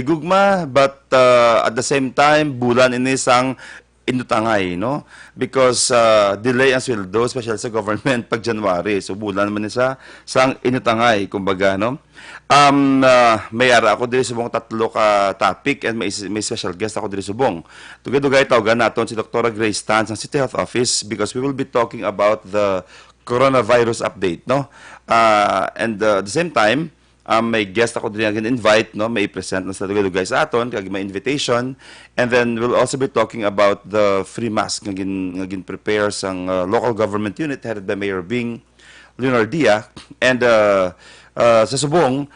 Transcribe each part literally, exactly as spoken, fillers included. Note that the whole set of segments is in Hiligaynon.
Gugma, but, uh, at the same time, bulan ini sang inutangay, no? Because, uh, delay ang sweldo, special sa government pag January. So, bulan man ni sa sang inutangay, kumbaga, no? Um, uh, may ara ako diri subong tatlo ka topic and may, may special guest ako diri subong. Dugay-dugay, tawgan naton si Doktora Grace Tan sa City Health Office because we will be talking about the coronavirus update, no? Uh, and, uh, at the same time, um, may guest ako diri nga gin-invite, no? May i-present na sa dugay-dugay sa aton, kag may invitation. And then we'll also be talking about the free mask nga gin-, nga gin-prepare sang, uh, local government unit headed by Mayor Bing Leonardia. And, uh, uh, sa subong,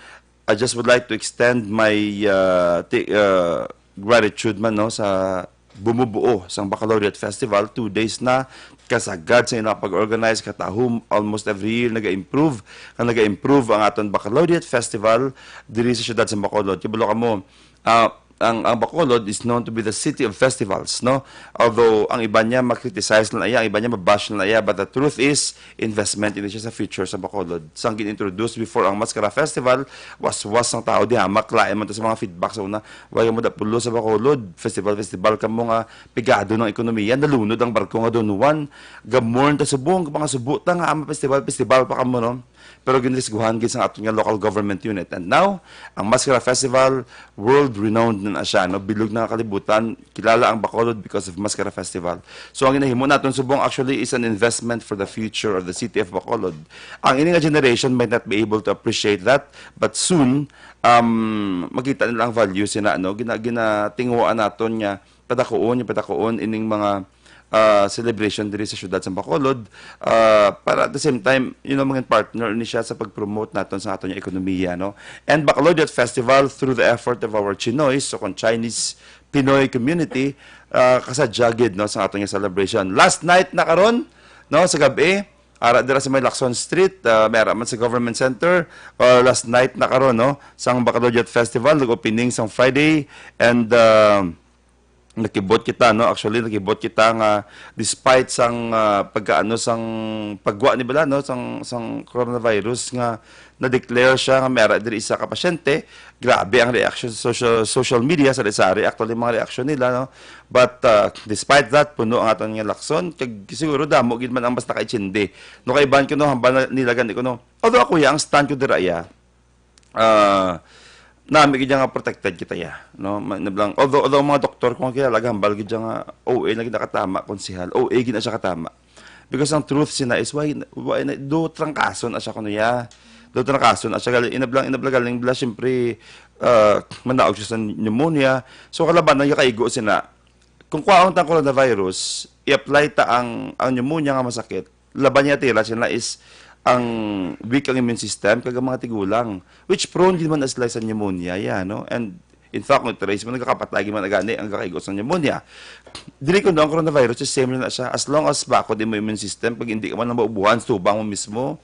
I just would like to extend my, uh, ti-, uh, gratitude man, no, sa bumubuo sang Baccalaureate Festival. Two days na kasagad sa ilang pag-organize, katahom, almost every year naga-improve, nga naga-improve ang aton Baccalaureate Festival diri sa siyudad sa Bacolod. Kabalo kamo, ah, ang, ang Bacolod is known to be the city of festivals, no? Although ang iban niya ma-criticize na iya, ang iban niya ma-bash na iya, but the truth is, investment ini siya sa future sa Bacolod. Sang gin-introduce before ang Mascara Festival, was-was ang tao di hamak, lain man to sa mga feedback sa una. Wala mo da pulo sa Bacolod, festival, festival kamo nga pigado ng ekonomiya, nalunod ang barko nga Don Juan. Gamorn ta subong, mga subo ta nga ama festival, festival pa kamo, no? Pero ginrisguhan gid sang aton nga local government unit. And now, ang Mascara Festival, world-renowned na, na siya, no? Bilog na nga kalibutan, kilala ang Bacolod because of Mascara Festival. So, ang ginahimo naton subong actually is an investment for the future of the city of Bacolod. Ang ini nga generation might not be able to appreciate that, but soon, um, makita nila ang value sina, no? Gina-, ginatinguhaan naton nga padakuon, yung padakuon ining mga, ah, celebration diri sa siyudad sa Bacolod, ah, para at the same time, you know, mga partner ni siya sa pag-promote naton sa aton nga ekonomiya, no? And Bacolod Youth Festival, through the effort of our Chinoy, so kung Chinese Pinoy community, ah, kasadya gid, no, sa aton nga celebration. Last night na karon, no, sa gabi, ara dira sa may Lacson Street, ah, may ara man sa Government Center, ah, last night na karon, no, sang Bacolod Youth Festival, nag-opening sang Friday, and, ah, nakibot kita, no? Actually, nakibot kita nga despite sang, ah, pagkaano sang pagwa ni bala, no, sang, sang coronavirus nga na-declare siya nga may ara diri isa ka pasyente, grabe ang reaction sa social, social media, sari-sari actually mga reaction nila, no? But, ah, despite that, puno ang aton nga Lacson, kag siguro damo gid man ang mas nakaitsindi. No, kaiban ko, no, hambal na nila gani ko, no? Although ako, ya, ang stand ko dira, ya, ah, nami gid nga protected kita, ya, no? Ma-, nablang, although, although ang mga doktor ko nga kilala, hambal gid nga O A na gid nakatama, konsehal. O A gid na siya katama. Because ang truth sina is, why, why na, do trangkason na siya kuno, ya. Do trangkason na siya. Gali, inablang, inablang galing bala, siyempre, ah, manaog siya sa pneumonia. So, kalaban na yung kaigo sina. Kung kwaon ta ang coronavirus, i-apply ta ang, ang pneumonia nga masakit, laban niya tira sila is ang weak ang immune system kag ang mga tigulang, which prone gid man na sila sa pneumonia, ya, no? And in fact, kung trace mo, nagkakapatay gid man na gani ang kakaigo sa pneumonia. Dili kuno ang coronavirus, the same na siya. As long as bakod imo immune system, pag hindi ka man lang maubuhan, subang mo mismo,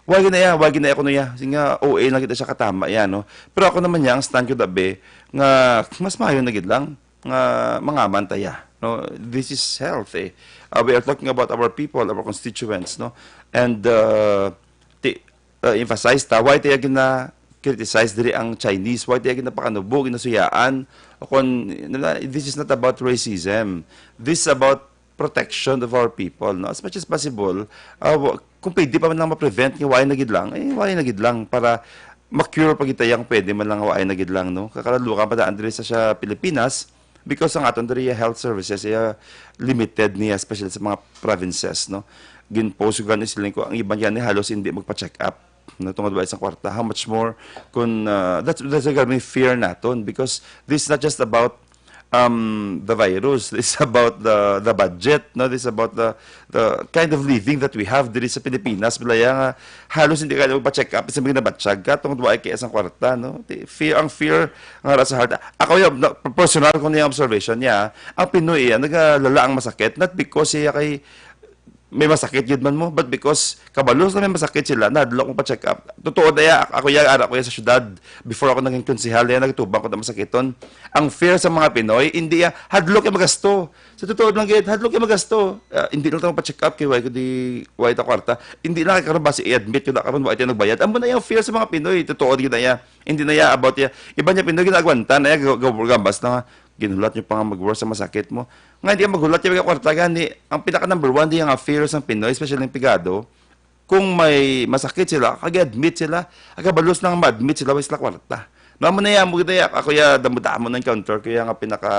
wa gid na iya, wa gid na iya kuno iya. Sige nga, O A lang kita siya katama, ya, no? Pero ako naman niya, ang stand ko dabi, nga mas maayo na gid lang nga mangaman ta, ya, no? This is health, eh. Uh, we are talking about our people, our constituents, no? And, uh, ti-, uh, emphasize ta, why tayo gina-criticize diri ang Chinese? Why tayo ginapakanubo, ginasuyaan? O kung, this is not about racism. This is about protection of our people, no? As much as possible, uh, wa-, kung pwede pa man lang ma-prevent, nga why na gid lang, eh, why na gid lang para ma-cure pa kita yang pwede man lang, why na gid lang, no? Kakalalukan pa daan diri sa, sa Pilipinas, because ang aton diri health services, eh, limited niya, especially sa mga provinces, no? Gin-post ko gani siling ko, ang iban gani halos hindi magpa-check up, no? Tungod ba sa kwarta? How much more kung, uh, that's, that's a grabe fear naton, because this is not just about, um, the virus. It's about the, the budget, no? This is about the, the kind of living that we have diri sa Pilipinas. Balaya nga, halos hindi ka magpa-check up, isang mga nabatsyag ka, tungod wa kay isang kwarta, no? Di, fear, ang fear nga ra sa heart. Ako yung, na, personal ko niyang observation niya, ang Pinoy, eh, nagalala ang masakit, not because siya kay may masakit gyud man mo, but because kabalo sa may masakit sila, nahadlok mo pa-check up. Totoo na ya, ako ya, ara ko ya sa syudad, before ako naging konsehal, ya, nagtubang ko na masakiton. Ang fear sa mga Pinoy, hindi ya, hadlok ya magasto. Sa totoo lang gyud, hadlok ya magasto. Ah, hindi lang ta pa-check up, kay why ko di, why ta kwarta. Hindi lang kay karon basi i-admit ko na karon, why tayo nagbayad. Amo na yung fear sa mga Pinoy, totoo gyud na ya. Hindi na ya about ya. Iba niya Pinoy, ginagwanta na ya, ga-, ga-, gabas na nga. Ginulat niyo pa nga mag-work sa masakit mo. Nga hindi ka maghulat yung kwarta gani. Ang pinaka number one, di nga fear sang Pinoy, especially ng pigado, kung may masakit sila, kag-admit sila, ang kabalos nang ma-admit sila, way sila kwarta. No, amo na yan, mo gid ya, ako ya, damo-damo na encounter ko ya nga pinaka,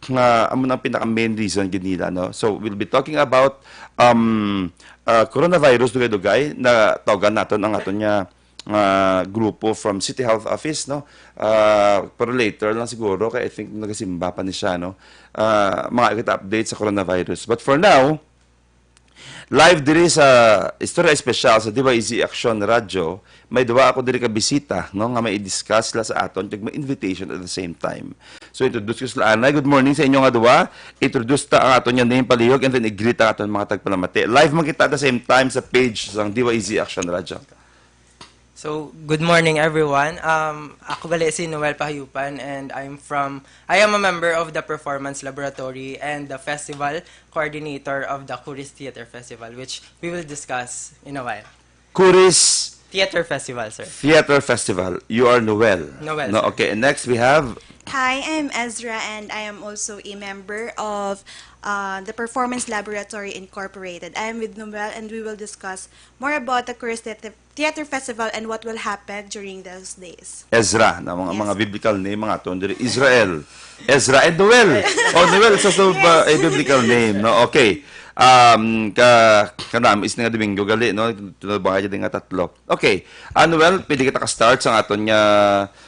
nga, amo na ang pinaka main reason gid nila, no? So, we'll be talking about, um, uh, coronavirus dugay-dugay, na tawgan naton ang aton nga, nga grupo from City Health Office, no? Ah, pero later lang siguro, kay I think nagasimba pa ni siya, no? Ah, mga kita update sa coronavirus. But for now, live diri sa Istorya Espesyal sa D Y E Z Action Radio, may duwa ako diri ka bisita, no, nga may i-discuss sila sa aton, kag may invitation at the same time. So, introduce ko sila anay. Good morning sa inyo nga duwa. Introduce ta ang aton nga name palihog and then i-greet ang aton mga tagpalamati. Live man kita at the same time sa page sang D Y E Z Action Radio. So, good morning, everyone. Um, ako gali si Noel Pahayupan, and I'm from, I am a member of the Performance Laboratory and the Festival Coordinator of the Kuris Theater Festival, which we will discuss in a while. Kuris Theater Festival, sir. Theater Festival. You are Noel. Noel, No, sir. Okay, and next we have Hi, I'm Ezra, and I am also a member of uh, the Performance Laboratory Incorporated. I am with Noel, and we will discuss more about the Kuris Theater, Theater Festival and what will happen during those days. Ezra, na mga, Yes. mga biblical name, mga aton diri. Israel. Ezra and Noel. Oh, Noel, so, so, uh, a biblical name, no? Okay. Um, ka, kanami, is nga Domingo, gali, no? Tunod ba nga dyan nga tatlo? Okay. Ah, Noel, pwede kita ka-start sa aton nga,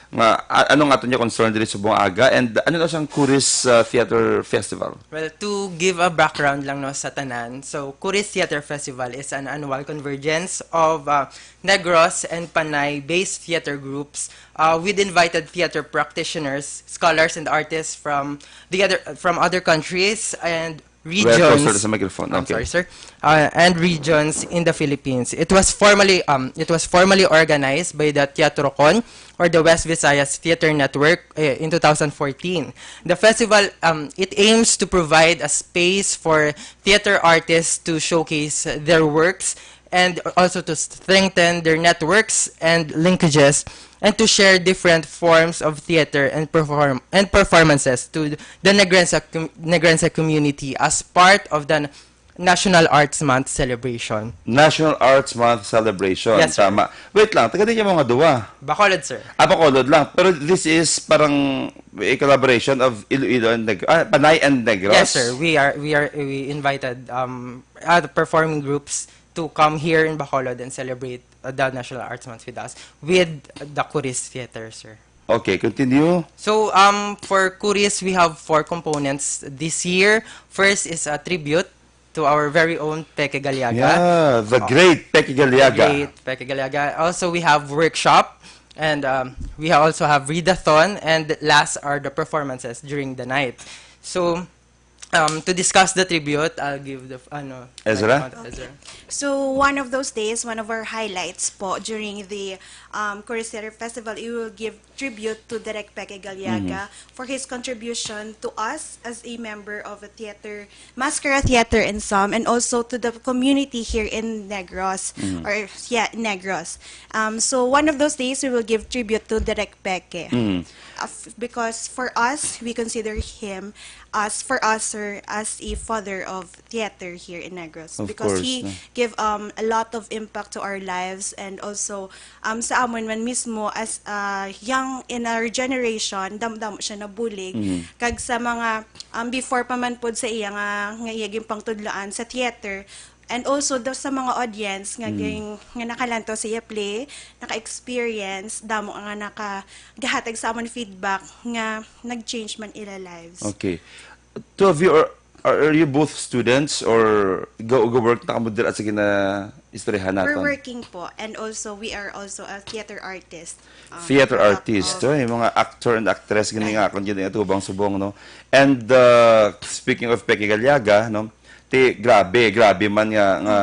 nga, a-, anong aton nga concern diri sa buong aga? And ano na siyang Kuris, uh, Theater Festival? Well, to give a background lang, no, sa tanan, so Kuris Theater Festival is an annual convergence of uh, Negros and Panay-based theater groups uh, with invited theater practitioners, scholars, and artists from the other from other countries and Well, regions. closer sa microphone. I'm Okay. sorry, sir. Uh, and regions in the Philippines. It was formally um, it was formally organized by the Teatrocon or the West Visayas Theater Network uh, in two thousand fourteen. The festival um, it aims to provide a space for theater artists to showcase their works and also to strengthen their networks and linkages and to share different forms of theater and perform and performances to the Negrense com- Negrense community as part of the National Arts Month celebration. National Arts Month celebration. Yes, sir. Tama. Wait lang, taga din yung mga duwa. Bacolod, sir. Ah, Bacolod lang. Pero this is parang a collaboration of Iloilo and Negros. Ah, Panay and Negros? Yes, sir. We are we are we invited um uh, the performing groups to come here in Bacolod and celebrate uh, the National Arts Month with us with the Kuris Theater, sir. Okay, continue. So, um, for Kuris, we have four components this year. First is a tribute to our very own Peke Galiaga. Yeah, the Uh, great Peke the Galiaga. great Peke Galiaga. Also, we have workshop, and um, we also have readathon, and last are the performances during the night. So, um, to discuss the tribute, I'll give the f- ano Ezra? microphone to Ezra. So, one of those days, one of our highlights po during the um, Kuris Theater Festival, we will give tribute to Direk Peke Galiaga Mm-hmm. for his contribution to us as a member of a theater, Mascara Theater and Some, and also to the community here in Negros, Mm-hmm. or yeah, Negros. Um, so one of those days, we will give tribute to Direk Peke. Mm-hmm. Uh, f- because for us, we consider him as, for us, sir, as a father of theater here in Negros. Of Because course, he no? give um, a lot of impact to our lives, and also um, sa amon man mismo as uh, young in our generation, damo-damo siya nabulig. Mm. Kag sa mga um, before pa man pod sa iya nga, nga iya ginpangtudloan sa theater, and also daw sa mga audience nga Mm. ging, nga nakalantaw sa iya play, naka-experience, damo nga nakagahatag sa amon feedback nga nag-change man ila lives. Okay. Two of you are, are, are you both students or go, go work na kamo dira sa ginaistoryahan We're naton? working po, and also we are also a theater artist. Um, Theater a lot artist, of oy, mga actor and actress, gani Ay. nga akon gani atubang subong, no? And uh, speaking of Peke Galiaga, no? Ti, grabe, grabe man nga, nga,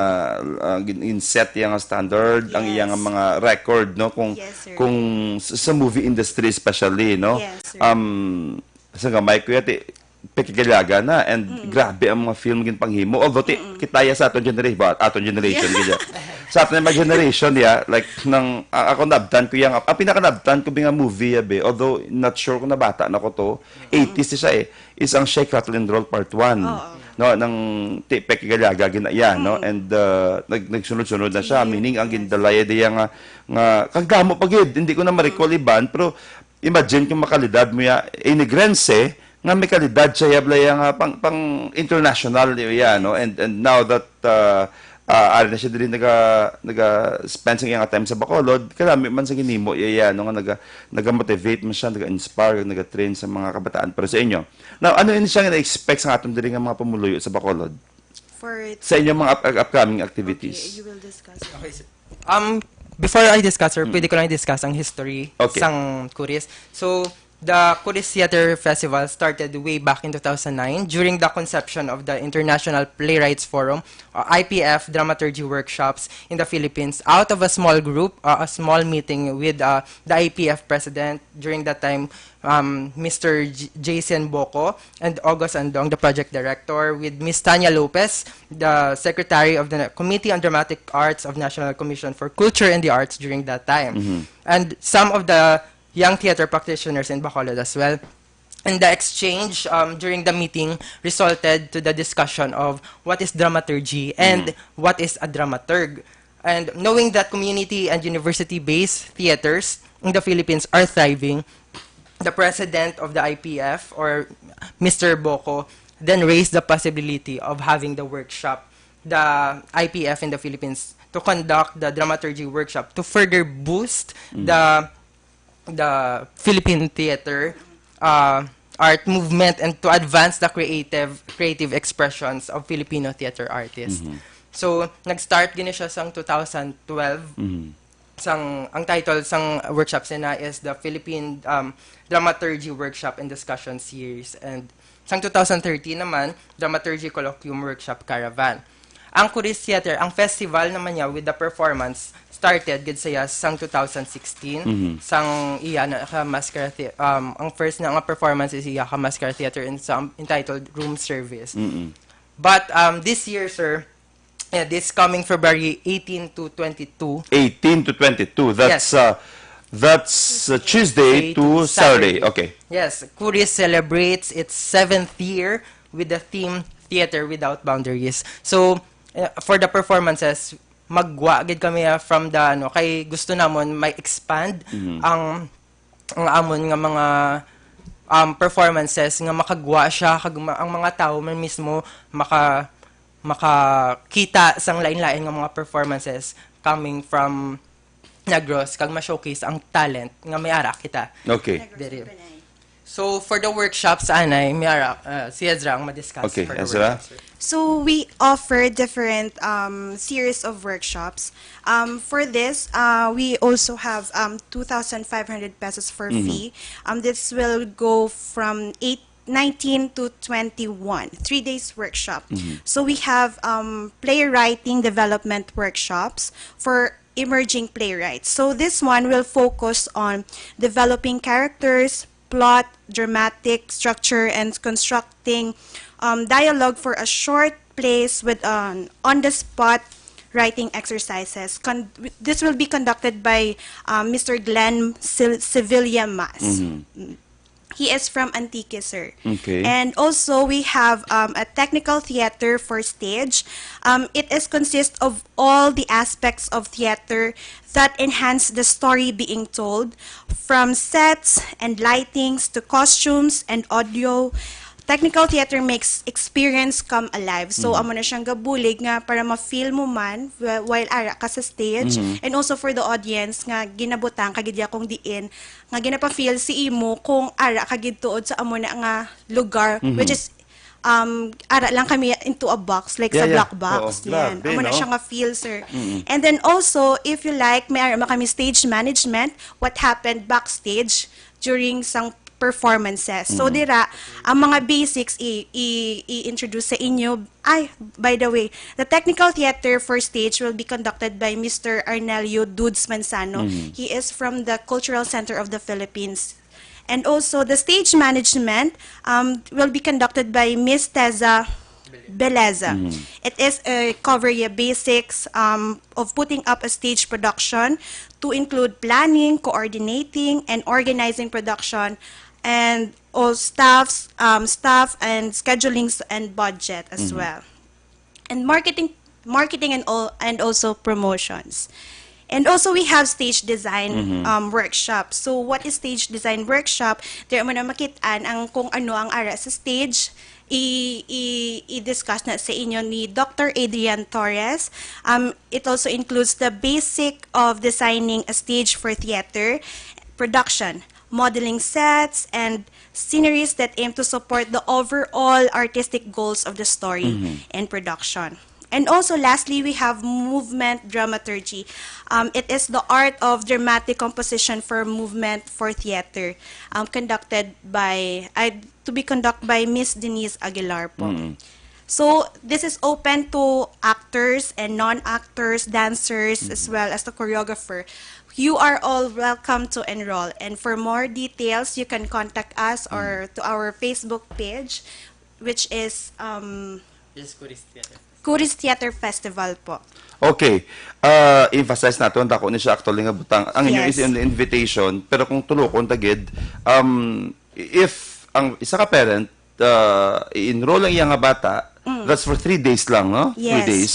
ah, gin-, gin-set iya nga standard, ang iya nga Yes. mga record, no? Kung, Yes, sir. kung s-, sa movie industry especially, no? Yes, sir. Um, sa gamay ko ya, ti, Peke Gallaga na, and Mm. grabe ang mga film ginpanghimo. Although, ti, Mm-mm. kita ya sa aton generation, ba, aton generation, Yeah. gid ya. Sa aton mga generation, ya, like, nang, a-, ako nabtan ko yang, ang pinaka nabtan ko bi nga movie, ya, be, although, not sure kung nabata na ko to, Mm-mm. eighties siya, eh, is ang Sheikh Rattle and Roll Part One. Oo. No, nang ti-, Peke Gallaga, gina-, ya, no? Mm. And, uh, nag-, nagsunod-sunod na siya. Sige. Meaning, ang Yes. gindalaya diya nga, nga, kagdamo pa gid. Hindi ko na ma-recall Mm. iban, pero imagine kung makalidad mo ya, inigrense, nga may kalidad siya, ya, blaya nga pang, pang international, ya, no? And, and now that, uh, ah, ari na siya diri naga, naga-spend sa iyang time sa Bacolod, kalami man sa ginhimo iya, ya, no, nga naga, naga-motivate man siya, naga-inspire, naga-train sa mga kabataan. Pero sa inyo, now, ano ini siya nga na-expect sa aton diri nga mga pumuluyo sa Bacolod? For Sa inyong mga up-, upcoming activities? Okay, you will discuss. Okay, sir. Um, before I discuss, sir, Mm. pwede ko lang i-discuss ang history Okay. sang Kuris. So, the Kuris Theater Festival started way back in two thousand nine during the conception of the International Playwrights Forum, uh, I P F, dramaturgy workshops in the Philippines out of a small group, uh, a small meeting with, uh, the I P F president during that time, um, Mister J-, Jason Boco and August Andong, the project director, with Miss Tanya Lopez, the secretary of the Committee on Dramatic Arts of National Commission for Culture and the Arts during that time. Mm-hmm. And some of the young theater practitioners in Bacolod as well. And the exchange, um, during the meeting resulted to the discussion of what is dramaturgy and Mm-hmm. what is a dramaturg. And knowing that community and university-based theaters in the Philippines are thriving, the president of the I P F, or Mister Boco, then raised the possibility of having the workshop, the I P F in the Philippines, to conduct the dramaturgy workshop to further boost Mm. the the Philippine theater, uh, art movement and to advance the creative creative expressions of Filipino theater artists. Mhm. So, nag-start gini siya sang two thousand twelve. Mhm. Sang, ang title sang workshop sina is the Philippine, um, Dramaturgy Workshop and Discussion Series, and sang two thousand thirteen naman, Dramaturgy Colloquium Workshop Caravan. Ang Kuris Theater, ang festival naman niya with the performance started gid siya sang two thousand sixteen, Mhm. sang iya na ka Maskara Thea-, um, ang first na nga performance is iya ka Maskara Theater in, sa, entitled Room Service. Mm-mm. But, um, this year, sir, yeah, this coming February eighteen to twenty-two. Eighteen to twenty-two. That's, Yes. uh, that's, uh, Tuesday Tuesday to to Saturday. Saturday. Okay. Yes, Kuris celebrates its seventh year with the theme Theater Without Boundaries. So, uh, for the performances, maggwa gid kami, ah, from the, ano, kay gusto namon may expand Mhm. ang, ang amon nga mga, um, performances nga makagwa siya, kag ma-, ang mga tawo man mismo maka-, makakita sang lain-lain nga mga performances coming from Negros, kag ma-showcase ang talent nga may ara kita. Okay. Diri. So, for the workshops, anay, may ara, uh, si Ezra ang ma-discuss Okay, for the Ezra? workshops. So, we offer different, um, series of workshops. Um, for this, uh, we also have, um, two thousand five hundred pesos for Mhm. fee. Um, this will go from eight, nineteen to twenty-one, three days workshop. Mhm. So, we have, um, playwriting development workshops for emerging playwrights. So, this one will focus on developing characters, plot, dramatic structure, and constructing, um, dialogue for a short plays with an on-the-spot writing exercises. Con-, this will be conducted by, um, Mister Glenn Sil-, Sevilla Mas. Mhm. Mm. He is from Antique, sir. Okay. And also, we have, um, a technical theater for stage. Um, it is consist of all the aspects of theater that enhance the story being told, from sets and lightings to costumes and audio. Technical theater makes experience come alive. So, Mm. amo na siyang gabulig nga para ma-feel mo man wh-, while ara ka sa stage, Mhm. and also for the audience nga ginabutang kagid ya kung diin nga ginapa-feel si imo kung ara ka gid tuod sa amo na nga lugar, Mhm. which is, um, ara lang kami into a box, like Yeah, sa yeah. black box. Oo, Yan. grabe, Amo na no? siya nga feel, sir. Mm-mm. And then also, if you like, may ara man kami stage management, what happened backstage during sang performances. So, dira, ang mga basics i-, i-, i-introduce sa inyo. Ay, by the way, the technical theater for stage will be conducted by Mister Arnelio Dudes Manzano. He is from the Cultural Center of the Philippines. And also, the stage management, um, will be conducted by Miss Teza Beleza. It is a cover the basics, um, of putting up a stage production, to include planning, coordinating, and organizing production, and all staffs, um, staff and schedulings and budget as well. And marketing, marketing and all, and also promotions. And also, we have stage design, um, workshop. So, what is stage design workshop? There mo na makitaan ang kung ano ang ara sa stage. I, i, i-discuss na sa inyo ni Doctor Adrian Torres. Um, it also includes the basic of designing a stage for theater production, modeling sets, and sceneries that aim to support the overall artistic goals of the story and production. And also, lastly, we have movement dramaturgy. Um, it is the art of dramatic composition for movement for theater, um, conducted by, uh, to be conducted by Miss Denise Aguilar po. So, this is open to actors and non-actors, dancers, as well as the choreographer. You are all welcome to enroll. And for more details, you can contact us or to our Facebook page, which is, um, Just Kuris Theater. Kuris Theater Festival po. Okay. Uh, emphasize nato, dako ni siya actually nga butang. Ang inyo Yes. is an invitation, pero kung tulukon ta gid, um, if ang isa ka parent, uh, i-enroll ang iyang nga bata, that's for three days lang, no? Three Yes. days.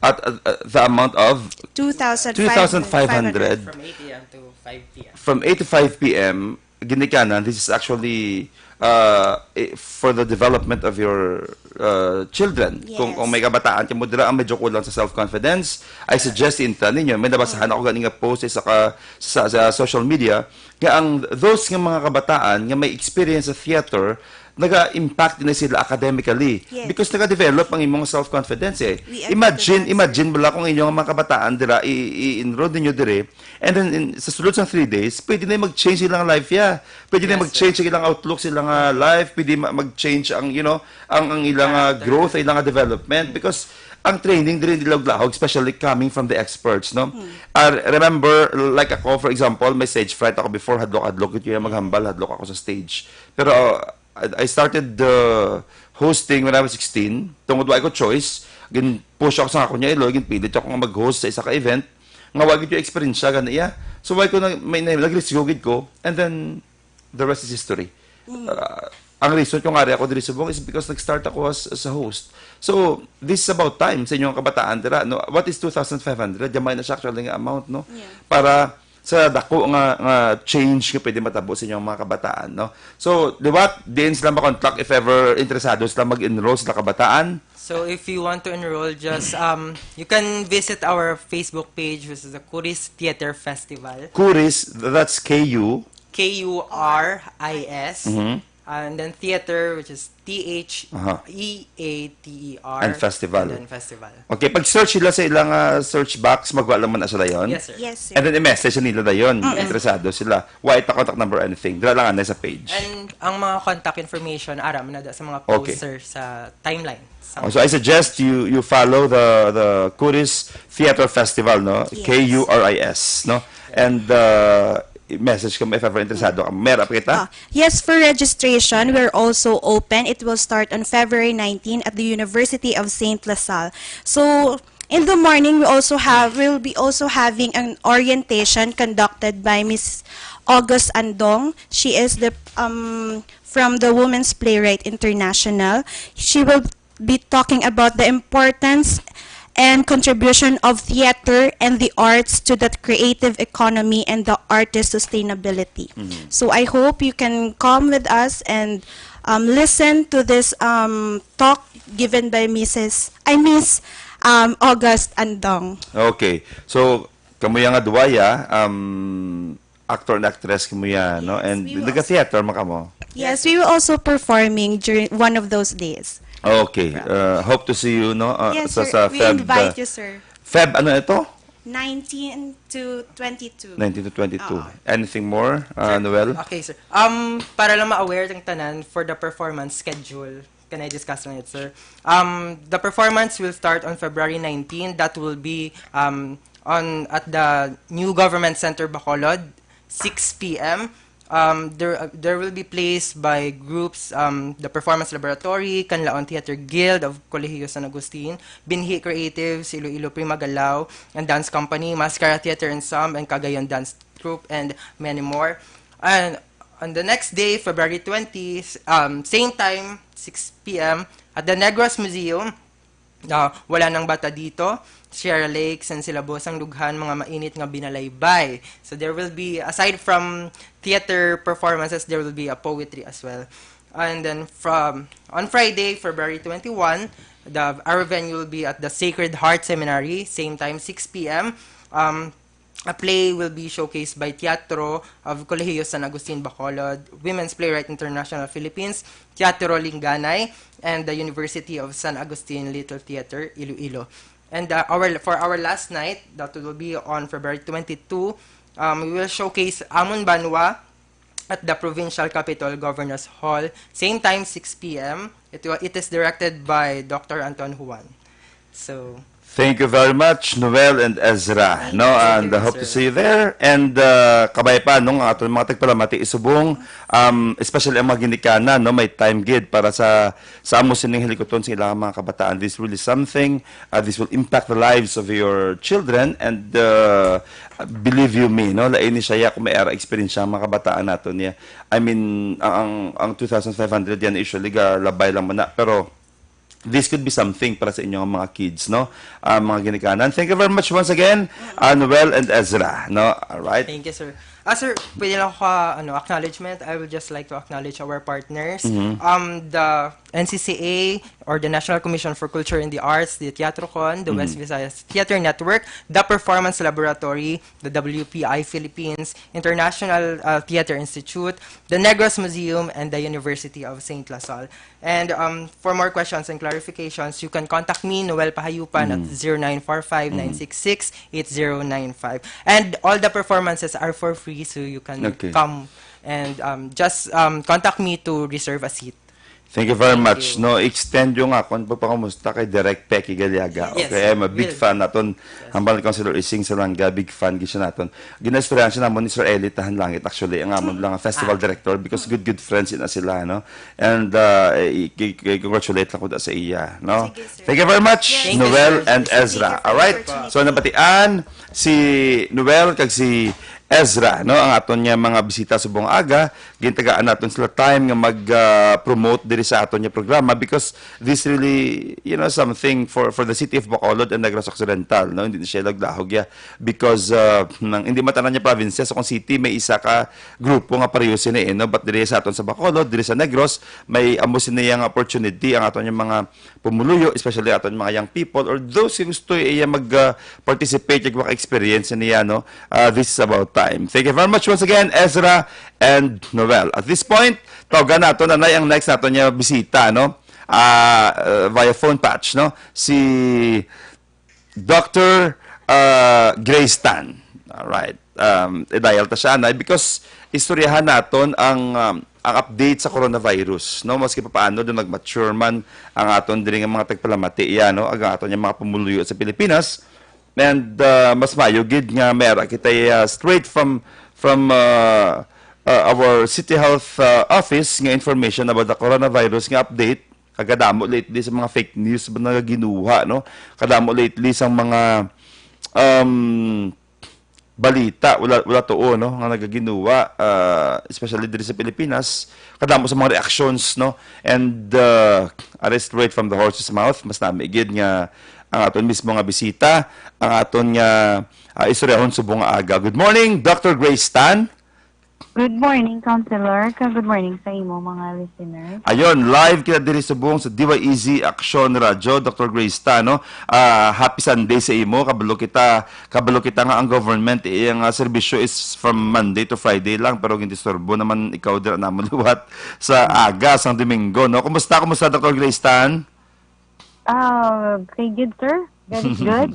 At uh, uh, the amount of two thousand two thousand five hundred. From eight a.m. to five p.m. From eight to five p.m., ginikanan, this is actually uh, eh, for the development of your uh, children. Kung, Yes. Kung may kabataan kamo dira ang medyo kulang sa self-confidence, I suggest inta ninyo. May nabasahan ako gani nga post sa, ka, sa, sa social media nga ang those nga mga kabataan nga may experience sa theater, naga-impact din sila academically Yes. because naga-develop ang imong self-confidence eh. We agree to Imagine, that, sir. Imagine mo lang kung inyong mga kabataan dira i- i-enroll ninyo dire, and then in, sa sulod sang three days, pwede na mag-change ilang life, yeah. Pwede na Yes, mag-change ang ilang outlook sa ilang ah, life, pwede ma- mag-change ang, you know, ang ang ilang ah, Character. Growth, ang ilang ah, development because ang training diri nila og lahog, especially coming from the experts, no? I remember, like ako, for example, may stage fright ako before, hadlok-hadlok ito yung maghambal, hadlok ako sa stage. Pero uh, I, I started uh, hosting when I was sixteen. Tungod wa ko choice, gin-push ako sa ako niya ilo, ginpilit ako nga mag-host sa isa ka event. Nga wa gid yung experience siya, gani iya. So why ko na, may, may, nagrisgo gid ko, and then the rest is history. Uh, ang reason kung ari ako diri subong is because nag-start ako as, as a host. So, this is about time sa inyong kabataan dira, no? What is two thousand five hundred? Gamay na siya actually nga amount, no? Para sa dako nga, nga change nga pwede matabo sa inyong mga kabataan, no? So, liwat, diin sila makontak if ever interesado sila mag-enroll sila kabataan? So if you want to enroll, just um, you can visit our Facebook page, which is the Kuris Theater Festival. Kuris, that's K U. K U R I S. And then theater, which is T H E A T E R. And festival. And then festival. Okay, pag-search sila sa ilang ah, search box, magwa lang man na sila yon. Yes, sir. Yes, sir. And then i-message nila dayon. Interesado sila. Why ta contact number or anything? Dira lang anay sa page. And ang mga contact information, ara man na da sa mga Okay. poster sa timeline. Sa Oh, so I suggest you you follow the the Kuris Theater Festival, no? Yes. K U R I S, no? And uh, message kamo if ever interesado ka. Mera pa kita? Ah, yes, for registration, we're also open. It will start on February nineteen at the University of Saint La Salle. So, in the morning, we also have, we'll be also having an orientation conducted by Miss August Andong. She is the um, from the Women's Playwright International. She will be talking about the importance and contribution of theater and the arts to the creative economy and the artist sustainability. So I hope you can come with us and um, listen to this um, talk given by Missus I Miss um, August Andong. Okay. So, kamo yang nga duwaya, um, actor and actress kamo ya, no? Yes, And we will nag-theater man kamo? Yes, we will also performing during one of those days. Okay. Uh, hope to see you, no? Uh, Yes, sa, sir. sa We Feb, invite uh, you, sir. Feb, ano ito? Nineteen to twenty-two. Nineteen to twenty-two. Oo. Anything more, uh, Noel? Okay, sir. Um, para lang ma-aware ang tanan for the performance schedule, can I discuss on it, sir? Um, the performance will start on February nineteen. That will be um, on at the New Government Center, Bacolod, six p.m. Um, there, uh, there will be plays by groups, um, the Performance Laboratory, Canlaon Theater Guild of Colegio San Agustin, Binhi Creatives, Iloilo Primagalaw, and Dance Company, Mascara Theater Ensemble, and Cagayan Dance Troupe, and many more. And on the next day, February twenty, s- um, same time, six p.m., at the Negros Museum, uh, Wala Nang Bata Dito, Sierra Lakes, and Silabosang Dughan, Mga Mainit Nga Binalaybay. So there will be, aside from theater performances, there will be a poetry as well. And then from on Friday, February twenty-one, the our venue will be at the Sacred Heart Seminary, same time, six p.m. Um, a play will be showcased by Teatro of Colegio San Agustin Bacolod, Women's Playwright International Philippines, Teatro Linganay, and the University of San Agustin Little Theater, Iloilo. And uh, our for our last night, that will be on February twenty-two, um, we will showcase Amon Banwa at the Provincial Capitol Governor's Hall, same time, six p.m. It, wa- it is directed by Doctor Anton Juan. So, Thank you very much, Noel and Ezra. No, and you, I hope to sir. see you there. And uh, kabay pa, no, nga aton mga tagpalamati isubong, um, especially ang mga ginikanan, no, may time gid para sa sa amo sining hilikuton sa ilang mga kabataan. This is really something. Uh, this will impact the lives of your children. And uh, believe you me, no, lain ni siya kung may ara experience ang mga kabataan nato niya. I mean, ang ang twenty-five hundred yan usually ga labay lang man na, pero this could be something para sa inyong mga kids, no? Ah, mga ginikanan. Thank you very much once again, uh, Noel and Ezra, no? All right. Thank you, sir. Ah, sir, pwede lang ako, ano, acknowledgement. I would just like to acknowledge our partners. Um, the N C C A, or the National Commission for Culture and the Arts, the Teatrocon, the West Visayas Theater Network, the Performance Laboratory, the W P I Philippines, International uh, Theater Institute, the Negros Museum, and the University of Saint La Salle. And um, for more questions and clarifications, you can contact me, Noel Pahayupan, at zero nine four five, nine six six, eight zero nine five. And all the performances are for free, so you can Okay. come and um, just um, contact me to reserve a seat. Thank you very Thank much. you. No, extend yung akon pagpakamusta kay Direk Pecky Galiaga. Yes, Okay, I'm a big will. Fan naton. Hambal ni Councilor Ising Salanga, big fan gid siya naton. Ginaistoryahan siya namon ni Sir Eli Tahan Langit, actually, ang amon lang festival director, because good good friends na sila, no? And uh, i- i- i- congratulate lang ko sa iya, no? Sige, sir. Thank you very much, Thank you, Noel sir. and Thank you Ezra. for the Alright? opportunity. So, nabatian si Noel kag si Ezra, no, ang aton niya mga bisita subong aga, gintagaan naton sila time nga mag-promote diri sa aton niya programa, because this really, you know, something for for the city of Bacolod and Negros Occidental, no? Hindi na siya laglahog ya, because uh, nang, hindi man tanan niya provinces, so kung city may isa ka grupo nga pareho sini, eh, no? But diri sa aton sa Bacolod, diri sa Negros, may amo sini nga opportunity ang aton niya mga pumuluyo, especially aton mga young people or those who gusto iya mag uh, participate ug maka-experience niya, no? Uh, this is about time. Thank you very much once again, Ezra and Noel. At this point, tawagan nato na ang next nato niya bisita, no? Ah, uh, via phone patch, no? Si Doctor uh, Grace Tan. All right. Um, i-dial ta siya, anay, because istoryahan naton ang um, ang update sa coronavirus, no? Maski papaano do nag-mature man ang aton diri nga mga tagpalamati iya, no? Ang aton nga mga pumuluyo sa Pilipinas. And uh, mas mayo gid nga may ara kita uh, straight from from uh, uh, our City Health uh, Office nga information about the coronavirus nga update. Kagadamo lately sa mga fake news ba nagaginuha, no? Kadamo lately sa mga um, balita, wala wala tuo, no, nga nagaginuha, uh, especially diri sa Pilipinas. Kadamo sa mga reactions, no? And uh, arrest right from the horse's mouth, mas nami gid nga ang aton mismo nga bisita, ang aton nga uh, istoryahon subong nga aga. Good morning, Doctor Grace Tan. Good morning, Counselor. Kag good morning sa imo mga listeners. Ayon, live kita diri subong sa D Y E Z Action Radio, Doctor Grace Tan, no? Ah, happy Sunday sa imo. Kabalo kita, kabalo kita nga ang government iyang ah, serbisyo is from Monday to Friday lang, pero gindisturbo naman ikaw dira namon liwat sa aga sang Domingo, no? Kumusta, kumusta, Doctor Grace Tan? Ah, okay, good, sir. That is good.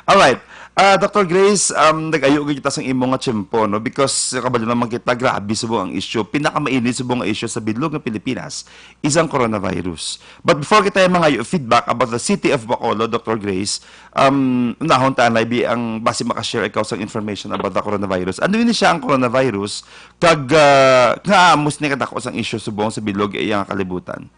Alright. Ah, Doctor Grace, um, nag-ayo gid kita sang imo nga tiyempo, no? Because, uh, kabalo naman kita, grabe subong ang issue. Pinakamainit subong nga issue sa bilog nga Pilipinas is ang coronavirus. But before kita mangayo feedback about the city of Bacolod, Doctor Grace, um, unahon ta anay bi ang basi makashare ikaw sang information about the coronavirus. Ano ini siya ang coronavirus? Kag, ah, nga amos ni kadako sang issue subong sa bilog iya nga kalibutan?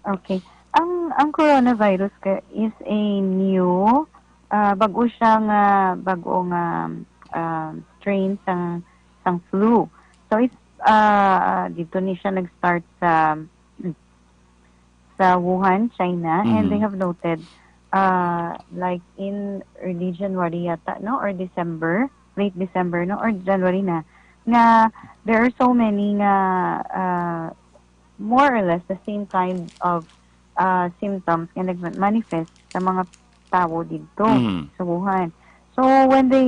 Okay. Ang ang coronavirus ka is a new, ah, bag-o siya nga, bag-o nga, ah, strain sang sang flu. So it's, ah, dito ni siya nag-start sa sa Wuhan, China, and they Mhm. have noted, uh, like, in early January yata, no, or December, late December, no, or January na, nga there are so many nga, uh, more or less the same kind of, uh, symptoms nga nag-manifest sa mga tawo didto Mhm. sa Wuhan. So when they,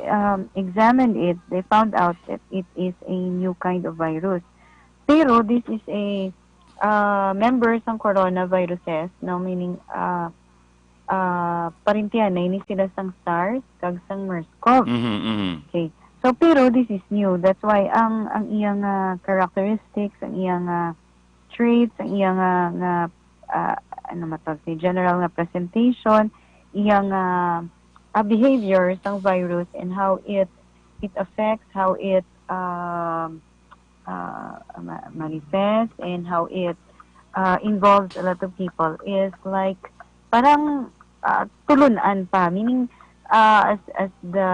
um, examined it, they found out that it is a new kind of virus. Pero this is a, uh, member sang coronaviruses, no, meaning, uh, uh, parintihan na ini sila sang SARS kag sang MERS-CoV. Mhm, mhm. Okay. So pero this is new. That's why ang ang iyang, ah, characteristics, ang iyang, ah, traits, ang iyang, ah, nga, ah, ano man tawag, si general nga presentation, iyang, ah, ah, behavior sang virus and how it it affects, how it, um, uh, ma- manifest and how it, uh, involves a lot of people is like parang, uh, tulun-an pa, meaning, uh, as as the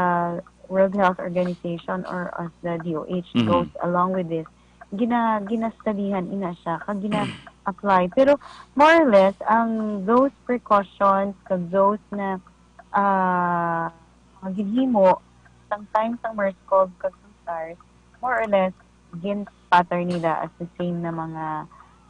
World Health Organization or as the D O H Mhm. goes along with this, gina ginastudihan ina siya kag gina-apply, pero more or less ang those precautions kag those na, ah, mga ginhimo sang time sang MERS-CoV kag sang SARS, more or less gin-pattern nila as the same na mga,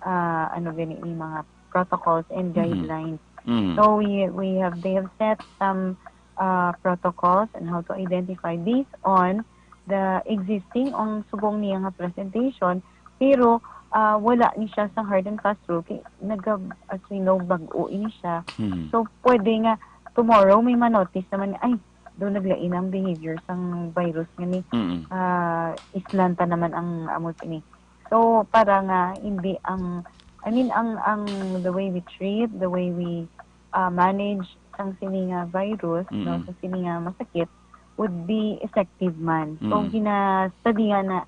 ah, ano gani ni, mga protocols and Mhm. guidelines. Mhm. So we we have they have set some, uh, protocols on how to identify based on the existing ang subong niya nga presentation, pero, ah, wala ni siya sa hard and fast rule kay naga as we know, bag-o ini siya. Mhm. So pwede nga tomorrow may ma-notice naman nga, ay, do naglain ang behavior sang virus nga ni, Mhm. ah, islan ta naman ang amo ini. So para nga hindi ang, I mean, ang ang the way we treat, the way we, ah, manage sang sini nga virus, no, Mm-mm. sa sini nga masakit would be effective man. So Mm. ginastudihan na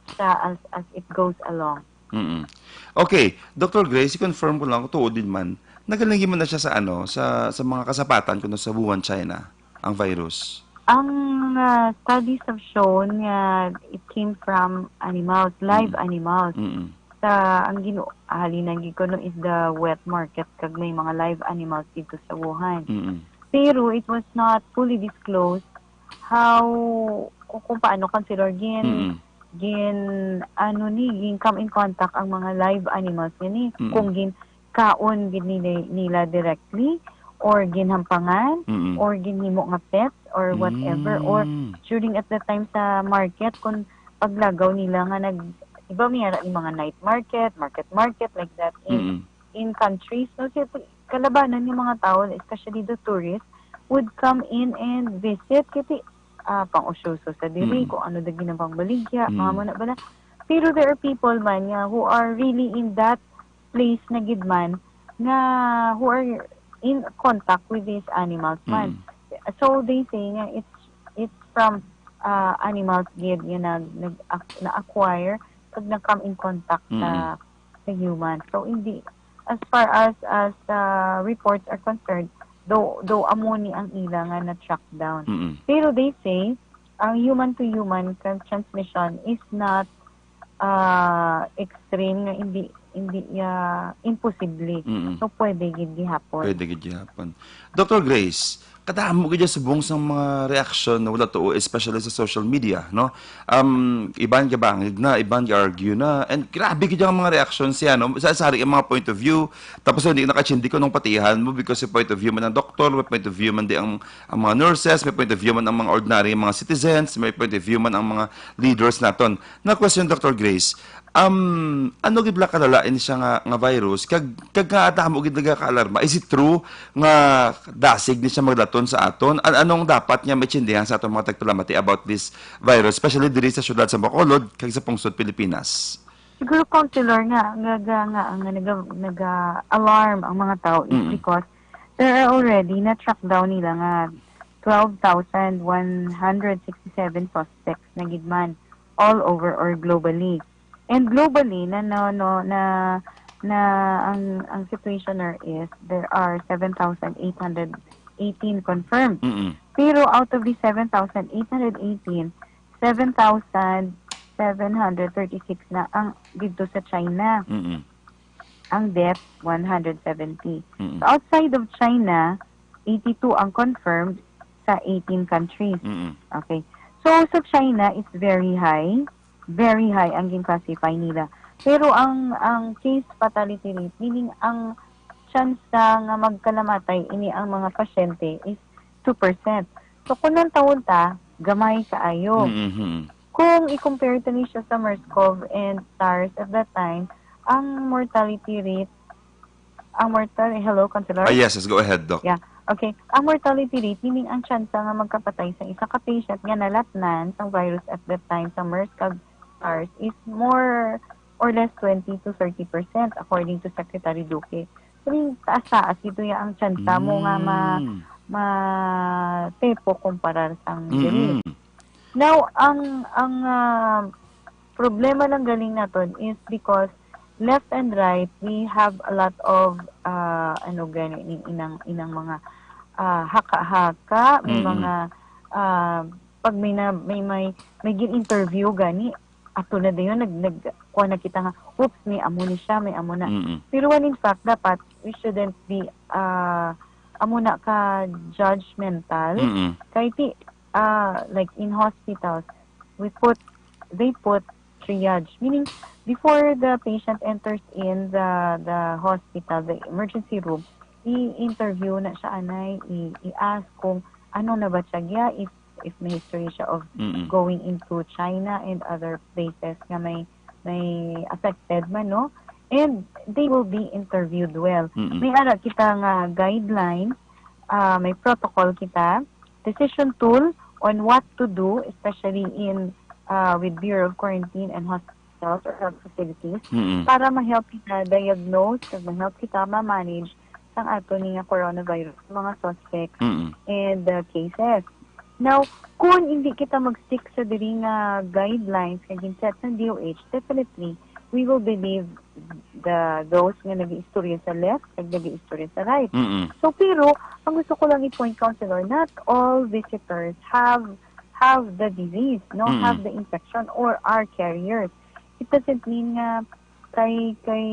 siya as as it goes along. Mm-mm. Okay, Doctor Grace, i-confirm ko lang kung tuod din man. Nagalingi man na siya sa ano, sa sa mga kasapatan kuno sa Wuhan, China, ang virus. Ang, ah, studies have shown nga it came from animals, live Mm. animals. Mm-mm. Sa ang ginu halinan gid kuno is the wet market kag may mga live animals dito sa Wuhan. Mm-mm. Pero it was not fully disclosed how kung, kung paano consider gin Mm-mm. gin ano ni gin come in contact ang mga live animals nga ni Mm. kung gin kaon gid nila, nila directly or ginhampangan Mm-mm. or ginhimo nga pets or whatever or Mm. during at the time sa market kung paglagaw nila nga nag iba may ara ni mga night market, market market like that in Mm-mm. in countries, no, si kalabanan yung mga tao, especially the tourists, would come in and visit kasi ah, pang-usyoso sa diri, Mm. kung ano dagin ang pangbaligya, Mm. mga mo na bala. Pero there are people man nga who are really in that place na gid man nga who are in contact with these animals man. Mm. So they say nga it's it's from ah, animals gid nga nag, nag na-acquire pag nag-come in contact sa Mm. sa human. So hindi as far as as uh, reports are concerned, though though amo ni ang ila nga na-track down. Mm-mm. Pero they say ang human to human kan- transmission is not uh, extreme nga hindi hindi uh, imposible. Mm-mm. So pwede gid gihapon. Pwede gid gihapon. Doctor Grace, kadamo gid subong sang mga reaksyon na wala tuo, especially sa social media, no? Um, iban gabangig na, iban ga-argue na, and grabe gid ang mga reaksyon siya, no? Sa sari ang mga point of view, tapos hindi nakachindi ko nung patihan mo because may point of view man ang doktor, may point of view man di ang, ang mga nurses, may point of view man ang mga ordinary mga citizens, may point of view man ang mga leaders naton. Na question, Doctor Grace, Um, ano gid bala kalala ini siya nga, nga virus? Kag, kag nga damo gid nagakaalarma. Is it true nga dasig ni siya maglaton sa aton? An-, anong dapat nga maintindihan sa aton mga tagpalamati about this virus, especially diri sa siyudad sa Bacolod kag sa pungsod Pilipinas? Siguro, Counselor, nga, nga, nga, nga, nga naga-, naga-alarm ang mga tao is Mm. because there are already na-track down nila nga twelve thousand one hundred sixty-seven suspects na gid man all over or globally. And globally, na, no, no, na, na ang, ang situation there is there are seven thousand eight hundred eighteen confirmed. Mm-mm. Pero out of the seven thousand eight hundred eighteen, seven thousand seven hundred thirty-six na ang dito sa China. Mm-mm. Ang death, one hundred seventy. Mm-mm. So, outside of China, eighty-two ang confirmed sa eighteen countries. Mm-mm. Okay. So, sa China, it's very high. Very high ang gin-classify nila. Pero ang, ang case fatality rate, meaning ang tsansa nga magkalamatay ini ang mga pasyente is two percent. So, kung nantawon ta, gamay kaayo. Mm-hmm. Kung i-compare ta ni siya sa MERS-CoV and SARS at that time, ang mortality rate, ang mortal-, hello, Counselor? Ah, yes, yes, go ahead, Doc. Yeah. Okay. Ang mortality rate, meaning ang tsansa nga magkapatay sa isa ka patient nga nalatnan sang virus at that time sa MERS kag SARS is more or less twenty to thirty percent according to Secretary Duque. Meaning, taas-taas ito ya ang tsansa mo nga ma-, Mm. matepo kumparar sang dili. Mm-mm. Now, ang, ang, ah, problema lang galing naton is because left and right, we have a lot of, ah, ano gani, ning inang, inang mga, ah, haka-haka, may Mm-mm. mga, ah, pag may na, may, may, may gin-interview gani, ato na dayon, nag-, nag-, kuha na kita nga, "Oops, may amo ni siya, may amo na." Mm-mm. Pero when in fact, dapat, we shouldn't be, ah, amo na ka judgmental. Mm-mm. Kay ti, ah, like in hospitals, we put, they put triage. Meaning, before the patient enters in the, the hospital, the emergency room, i-interview na siya, anay, i-, i-ask kung ano na ba siya, if, if may history siya of Mm-mm. going into China and other places nga may, may affected man, no? And they will be interviewed well. Mm-mm. May ara kita nga guideline, ah, may protocol kita, decision tool on what to do, especially in, ah, with Bureau of Quarantine and Hospitals or health facilities, Mm-mm. para ma-help kita diagnose, kag ma-help kita ma-manage sang ato ni nga coronavirus, mga suspects Mm-mm. and, uh, cases. Now, kung hindi kita mag-stick sa diri nga guidelines nga gin-set ng D O H, definitely, we will believe the, those nga nag-iistorya sa left kag nag-iistorya sa right. Mm-mm. So, pero, ang gusto ko lang i-point, Counselor, not all visitors have, have the disease, no? Mm-mm. Have the infection or are carriers. It doesn't mean nga kay, kay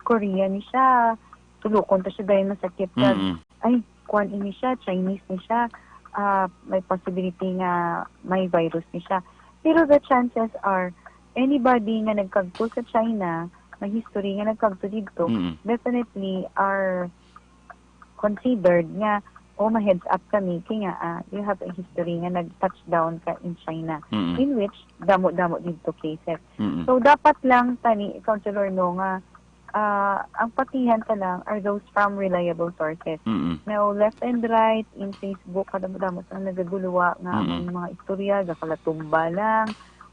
Korea ni siya, tulukon ta siya dahil masakit ka. Mm-mm. Ay, kuan ini siya, Chinese ni siya, ah, may possibility nga may virus ni siya. Pero the chances are, anybody nga nagkagto sa China, may history nga nagkagto dito, Mm-mm. definitely are considered nga, "Oh, ma-heads up kami, kay nga, ah, you have a history nga nag-touchdown ka in China," Mm-mm. in which damo-damo dito cases. Mm-mm. So, dapat lang tani, Counselor, no, nga, ah, ang patihan ka lang are those from reliable sources. Mm-mm. Now, left and right, in Facebook, kadamo-damo sa nagaguluwa nga Mm-mm. ang mga istorya, gakalatumba lang,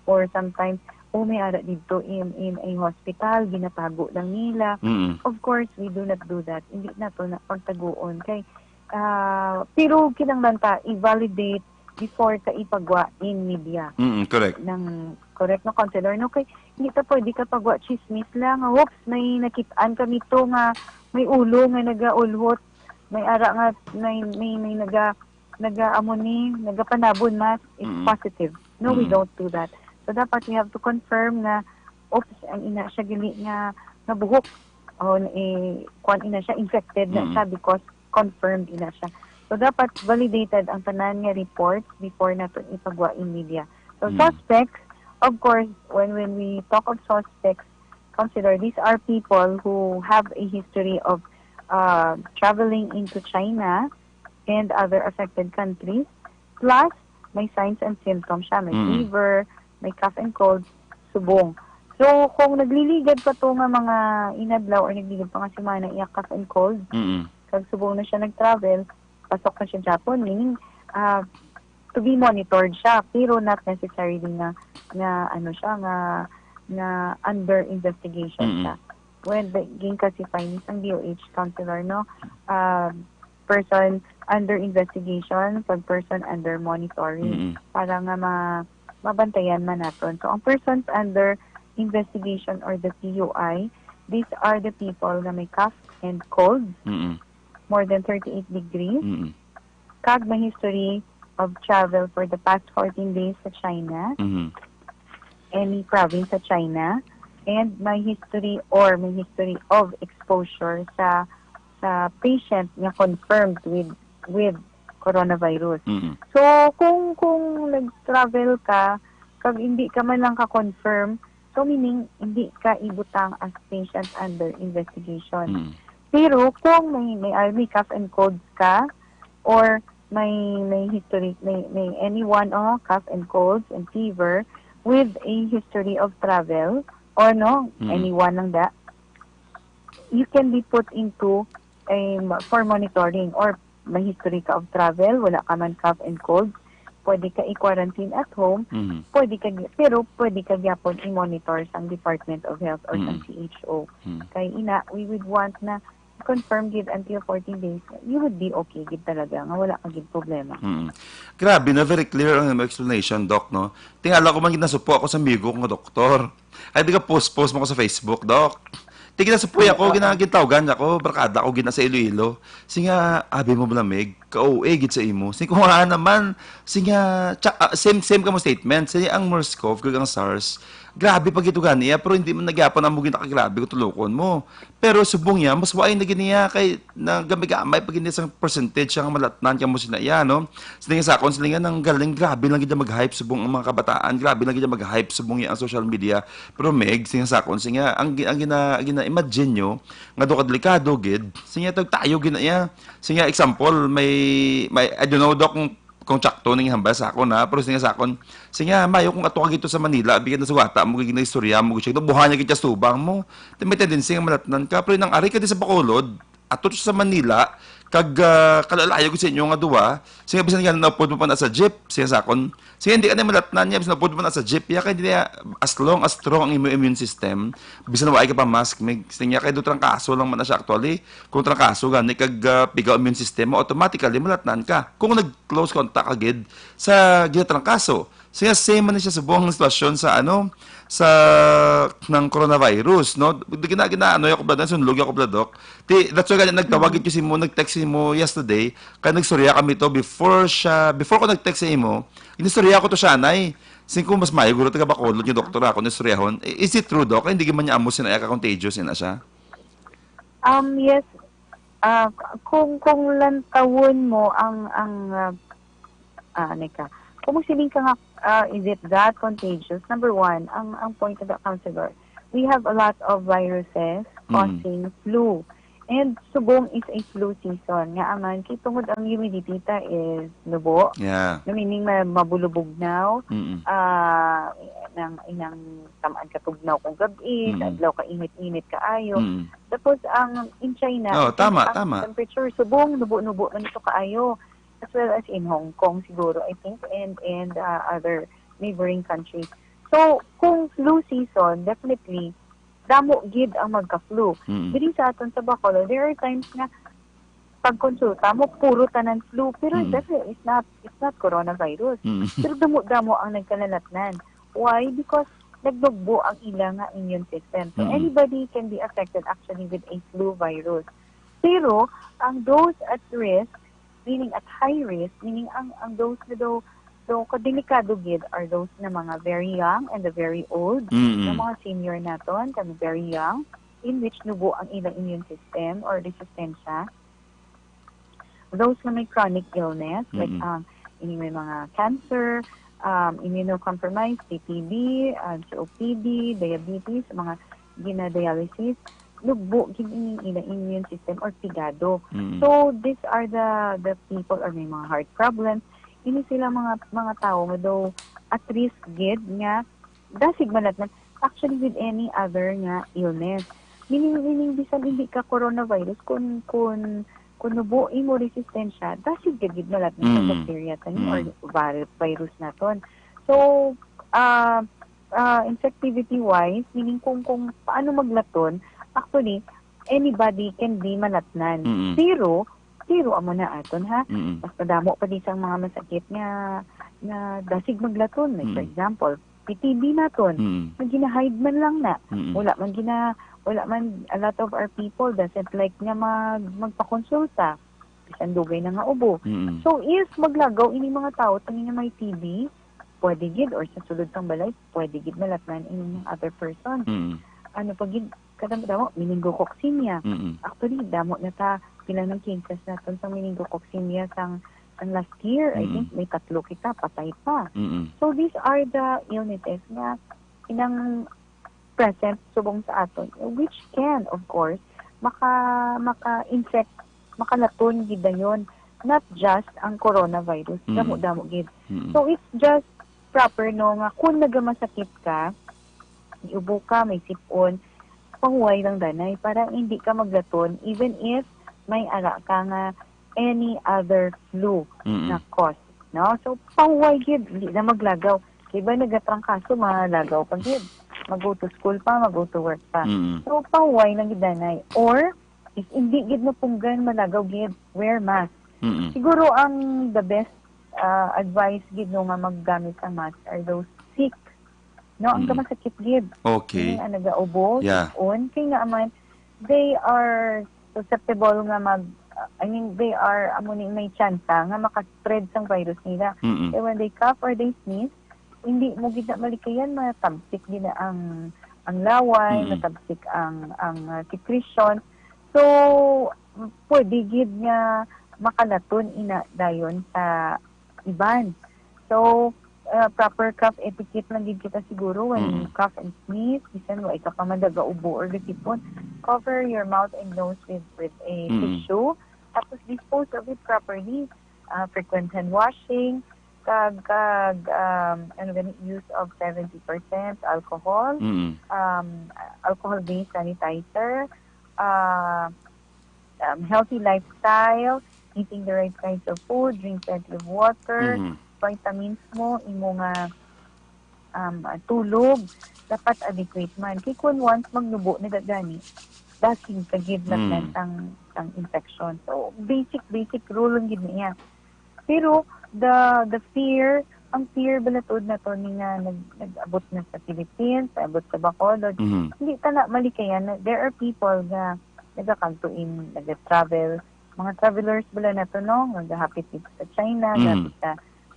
or sometimes, "Oh, may ara dito in, in a hospital, ginatago lang nila." Mm-mm. Of course, we do not do that. Hindi nato na pagtaguon. Kay, ah, pero kinahanglan ta, i-validate before ka ipagwa in media. Mm, correct. Nang, correct, no, Counselor? No, kay hindi ta pwede ka pagwa chismis lang. Oops, may nakit-an kami to nga may ulo nga nagaulhot. May ara nga, may, may, may naga-, naga-amo ni, nagapanabon mas, it's Mm. positive. No, we Mm. don't do that. So, dapat we have to confirm nga, oops, ang ina siya gali nga nabuhok. O, eh, kuwan ina siya, infected na Mm. siya because confirmed ina siya. So, dapat validated ang tanan nga reports before nato ipagwa in media. So, Mm. suspects, of course, when, when we talk of suspects, consider these are people who have a history of, uh, traveling into China and other affected countries. Plus, may signs and symptoms siya. May Mm. fever, may cough and cold, subong. So, kung nagliligad pa to nga mga inadlaw or nagliligad pa nga semana, iya cough and cold, Mm-mm. kag subong na siya nag-travel, pasok na siya Japon, meaning, ah, to be monitored siya, pero not necessarily nga, nga ano siya, nga, nga under investigation Mm-mm. siya. When the, ginklasify ni sang D O H counselor, no, ah, person under investigation, kag person under monitoring, Mm-mm. para nga ma-, mabantayan man naton. So, ang persons under investigation or the P U I, these are the people nga may cough and cold, Mm-mm. more than thirty-eight degrees, Mm-mm. kag may history of travel for the past fourteen days sa China, Mm-hmm. any province sa China, and may history or may history of exposure sa, sa patient nga confirmed with, with coronavirus. Mm-mm. So, kung, kung nag-travel ka, kag hindi ka man lang ka-confirm, so meaning, hindi ka ibutang as patient under investigation. Mm. Pero kung may, may, ah, may cough and colds ka, or may, may history, may, may anyone, oh, cough and colds and fever with a history of travel, or no, Mm. anyone lang da, you can be put into a, for monitoring, or may history ka of travel, wala ka man cough and cold, pwede ka i-quarantine at home, Mm. pwede ka gi-, pero pwede ka gyapon i-monitor sang Department of Health or sang Mm. C H O. Mm. Kay ina, we would want na confirm gid until fourteen days, you would be okay gid talaga, nga wala ka gid problema. Mm. Grabe na, very clear ang imong explanation, Doc, no? Tingala ko man, ginasupo ako sa amigo ko nga doktor. Ay, di ka post-post mo ko sa Facebook, Doc. Di, ginasupoy ako, Oo. gina-, gintawgan niya ako, barkada ko, gina sa Iloilo. Sige nga, abi mo, Blamig, ka-O A gid sa imo. Sige ko, nga naman, sige nga, tsa-, ah, same, same ka mo statement. Sige, ang MERS-CoV, kag ang SARS, grabe pa gid to gani, ah, pero hindi man nagyapon amo ginakagrabe kung tulukon mo. Pero subong niya, mas waay na gid niya kay nagamay-gamay pa gid niya sang percentage siya nga malatnan kamo sina iya, no? Sila nga sakon, sila nga nang galing, grabe lang gid niya mag-hype subong ang mga kabataan, grabe lang gid niya mag-hype subong niya ang social media. Pero Meg, sila nga sakon, sila nga, ang, gi-, ang gina-, gina-imagine nyo, nga do ka delikado gid, sila nga tag-, tayo gid na iya. Sila nga example, may, may, I don't know daw kung kung tsakto ning hambal sa akon, ha, pero sige sa akon, sige, mayo kung ato ka gito sa Manila, bisan na sa wata mo, gid naistorya mo, gid siya, buhan niya gid siya sa tubang mo. Di may tendency nga malatnan ka, pero nang ari ka di sa Bacolod, ato sa Manila, kag, ah, kalalayo gid sa inyo nga duwa, sige, bisan nga naupod mo pa na sa jeep, sige sa akon, sige, hindi ka na malatnan niya, bisan naupod mo pa na sa jeep, ya, kay di niya, as long as strong ang imo immune system, bisan wa ka pa mask, may, sige, kay do trangkaso lang man na siya actually, kung trangkaso gani kag, ah, pigaw immune system mo, automatically malatnan ka. Kung nag close contact ka gid sa ginatrangkaso. Siya same man siya subong ang sitwasyon sa, ano, sa nang coronavirus, no? Di gina-, gina-, ano ako, brother, sunlog ako, brother, Doc. Ti, that's why gani nagtawag Mm. ko si mo, nag-text si mo yesterday, kay nagstorya kami to before siya, before ko nag-text sa imo, inistorya ko to siya, nay. Sing ko mas mayo guro taga Bacolod yung doktor ako, inistorya hon. I-, is it true, Doc? Hindi man niya amo sinaya ka contagious, ina siya? Um, yes. Ah, k-, kung, kung lantawon mo ang, ang, ah, ah, ano ka, kung magsiling ka nga, ah, is it that contagious? Number one, ang, ang point of the counselor, we have a lot of viruses Mm. causing flu. And subong is a flu season. Nga aman, kay tungod ang humidity ta is nubo. Yeah. Na meaning ma-, mabulubugnaw. Mm-mm. Ah, nang, inang tamaan ka tugnaw kung gabi, Mm-mm. sa adlaw ka init-init kaayo. Mm-mm. Tapos ang in China, Oh, I think tama, ang tama. temperature subong nubo-nubo man ito kaayo, as well as in Hong Kong siguro, I think, and, and, uh, other neighboring countries. So, kung flu season, definitely, damo gid ang magka-flu. Mm. Diri sa aton sa Bacolod, there are times nga pagkonsulta mo, puro tanan flu, pero Mm. definitely, it's not, it's not coronavirus. Mm. Pero damo-damo ang nagkalalatnan. Why? Because nagnugbo ang ila nga immune system. So, Mm-mm. anybody can be affected actually with a flu virus. Pero, ang those at risk, meaning at high risk, meaning ang, ang those na daw, daw kadelikado gid are those na mga very young and the very old, Mm-mm. na mga senior naton, kag very young, in which nubo ang ilang immune system or resistensya. Those na may chronic illness, like, Mm-mm. um, ini may mga cancer, um, immunocompromised, C T B, um, C O P D, diabetes, mga ginadialysis, nubo gid ini ila immune system or pigado. Mm. So, these are the, the people or may mga heart problems. Ini sila mga, mga tawo nga daw at risk gid nga dasig man natin. actually with any other nga illness. Meaning, meaning bisan hindi ka coronavirus, kung, kung, kung nubo imo resistensya, dasig ka gid malatnan sa Mm. bacteria tani or Mm. vir-, virus naton. So, ah, ah, infectivity-wise, meaning kung, kung paano maglaton, actually, anybody can be malatnan. Mm. Pero, pero amo na aton, ha? Mm. Mas madamo pa di sang mga masakit nga, nga dasig maglaton. Like, for Mm. example, T B naton, Mm. nga gina-hide man lang na. Mm. Wala man gina-, wala man, a lot of our people doesn't like nga mag-, magpakonsulta. Bisan dugay na nga ubo. Mm. So, if maglagaw ini mga tawo tani nga may T B, pwede gid, or sa sulod sang balay, pwede gid malatnan ini mga other person. Mm. Ano pa gid, kadamo-damo, meningococcinemia. Mm. Actually, damo na ta, pila ng cases naton sa meningococcinemia sang, sang last year. I Mm. think may tatlo kita, patay pa. Mm. So, these are the illnesses nga inang present subong sa aton, which can, of course, maka-, maka-infect, makalaton gid dayon, not just ang coronavirus, Mm. damo-damo gid. Mm. So, it's just proper, no, nga kung nagamasakit ka, may ubo ka, may sipon, pahuway lang danay para hindi ka maglaton, even if may ara ka nga any other flu Mm. na cause, no? So, pahuway gid, hindi na maglagaw. Kay ba nagatrangkaso, malagaw pa gid. Mag-go to school pa, mag-go to work pa. Mm. So, pahuway lang gid danay. Or, if hindi gid mapunggan, malagaw gid, wear mask. Mm. Siguro ang the best, ah, advice gid, no, nga maggamit ang mask are those sick. No, ang Mm. kamasakit gid. Okay. Ang nagaubo, Yeah. sipon, kay nga man, they are susceptible nga mag, I mean, they are, amo ni may tsansa nga maka-spread sang virus nila. Mm-mm. Kay when they cough or they sneeze, hindi mo gid na malikayan, matabsik gid na ang, ang laway, Mm-mm. matabsik ang, ang, ah, secretion. So, pwede gid nga makalaton ina dayon sa iban. So, uh, proper cough etiquette lang gid kita siguro when you Mm. cough and sneeze, bisan wa ka pa man nagaubo or gasipon. Cover your mouth and nose with, with a Mm. tissue. Tapos dispose of it properly. Uh, frequent hand washing, kag, kag, um, ano gani, use of seventy percent alcohol, Mm. um, alcohol-based sanitizer, uh, um, healthy lifestyle, eating the right kinds of food, drink plenty of water, Mm. vitamins mo, imo nga, um, ah, tulog, dapat adequate man. Kay kung once magnubo na gani, dasig ka gid na Mm. sang, sang infection. So, basic, basic rule lang gid niya. Pero the, the fear, ang fear bala tuod nato ni nga nag-, nag-abot na sa Philippines, abot sa Bacolod, Mhm. hindi ta na malikayan na there are people nga nagakagtuin, nag-travel, mga travelers bala nato, no, nga gahapit dito sa China, Mhm. gahapit sa,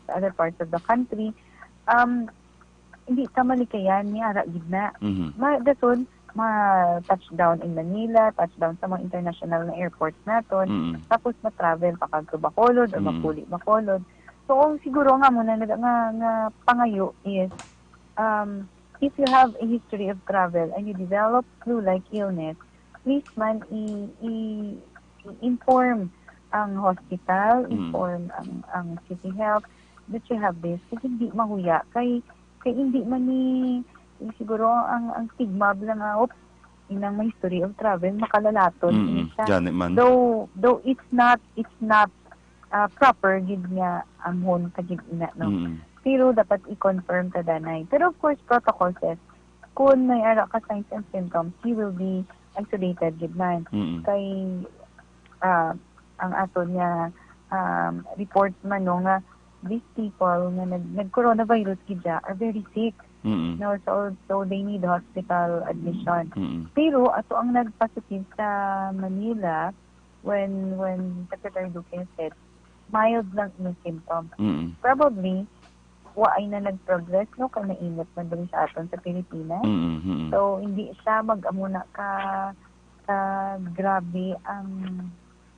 sa other parts of the country. Um, hindi ta malikayan ni ara gid na. Mhm. Ma-, dason, ma-touchdown in Manila, touchdown sa mga international na airports naton, Mm. tapos ma-travel pa kadto Bacolod or Mm. mapuli Bacolod. So, ang siguro nga muna nga, nga, nga pangayo is, um, if you have a history of travel and you develop flu-like illness, please man i-, i-, i-inform ang hospital, Mm. inform ang, ang city health that you have this. Kasi hindi mahuya kay, kay hindi man ni, siguro ang, ang stigma lang nga, "Oops, inang may history of travel, makalalaton Mm-mm. ini siya." Gani man. Though, though it's not, it's not, ah, proper gid nga amhon ka gid ina, no? Mm-mm. Pero dapat i-confirm ta danay. Pero of course, protocol says, kung may ara ka signs and symptoms, you will be isolated gid man. Mm-mm. Kay, ah, ang aton nga, um, reports man, no, nga these people nga nag-, nag-coronavirus gid siya are very sick. Mm-mm. No, so, so they need hospital admission. Mm-mm. Pero ato ang nag-positive sa Manila, when, when Secretary Duque said, mild lang yung symptom. Mm-mm. Probably, wa ay na nag-progress, no, kay mainit man diri sa aton sa Pilipinas. Mm-mm, mm-mm. So, hindi siya mag-amo na ka, ka grabe ang,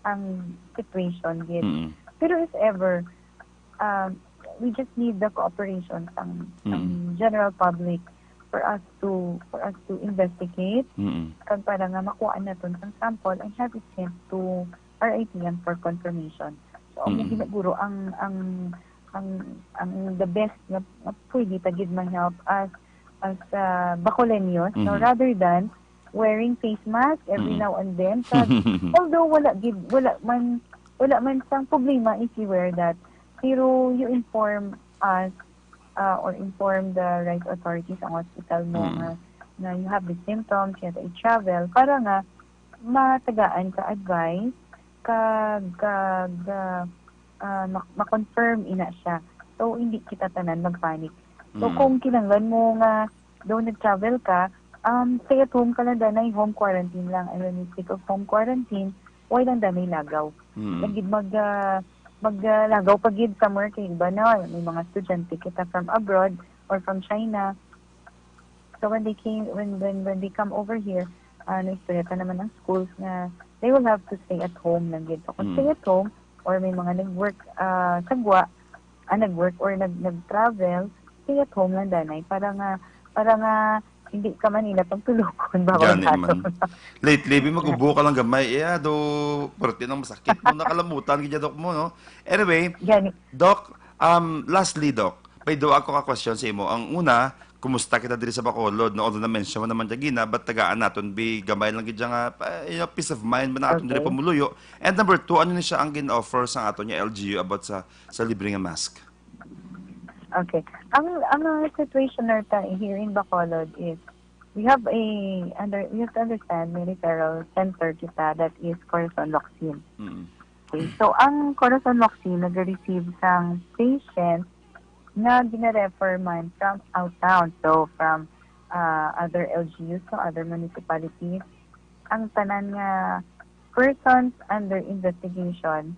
ang situation gid. Mm-mm. Pero if ever, um, we just need the cooperation sang, sang Mm-mm. general public for us to, for us to investigate, Mm-mm. kag para nga makuha naton ang sample and have it sent to R I T M for confirmation. So, ang Mm-mm. ginaguro ang, ang, ang, ang the best nga, nga pwede ta gid ma-help as as, ah, Bacoleños, no, Mhm. rather than wearing face mask every Mhm. now and then. Kag, although wala gid, wala man, wala man sang problema if you wear that, pero you inform us, ah, or inform the right authorities, ang hospital mo, Mhm. nga, nga you have the symptoms, you have a travel, para nga matagaan ka advice, kag, kag, ah, ah, ma-, ma-confirm ina siya. So, hindi kita tanan mag-panic. So, Mm. kung kinahanglan mo nga daw nag-travel ka, um, stay at home ka lang, danay, home quarantine lang. And when we speak of home quarantine, why lang danay lagaw? Mm. Lagi mag, ah, mag, ah, lagaw pa gid somewhere kay iba na, may mga estudyante kita from abroad or from China. So when they came, when when when they come over here, uh, naistorya ta naman ang schools nga they will have to stay at home lang gid. So kung Mm. stay at home or may mga nag-work, ah, sa gwa, ah, nag-work or nag nag-travel, stay at home lang, danay, para nga, para nga hindi ka man nila pagtulokon, bawal Gani nato. Man. Lately, bi, mag-ubo ka lang gamay. Iya, do, perti nang masakit mo, nakalamutan gid, Doc, mo, no? Anyway, Gani. Doc, um, lastly, Doc, may duha ako ka question sa imo. Ang una, kumusta kita diri sa Bacolod? No, although na-mention mo naman siya gina, but tagaan naton bi gamay lang gid siya nga, uh, you know, peace of mind ba na aton diri Okay. pumuluyo? And number two, ano ni siya ang gin-offer sa aton nga L G U about sa sa libre nga mask? Okay. Ang ang mga situation na ta here in Bacolod is we have a under we have to understand may referral center kita that is Corazon Locsin. Mm. Okay. So ang Corazon Locsin nag-receive sang patient nga gina-refer man from out town. So from uh, other L G Us, so other municipalities. Ang tanan nga persons under investigation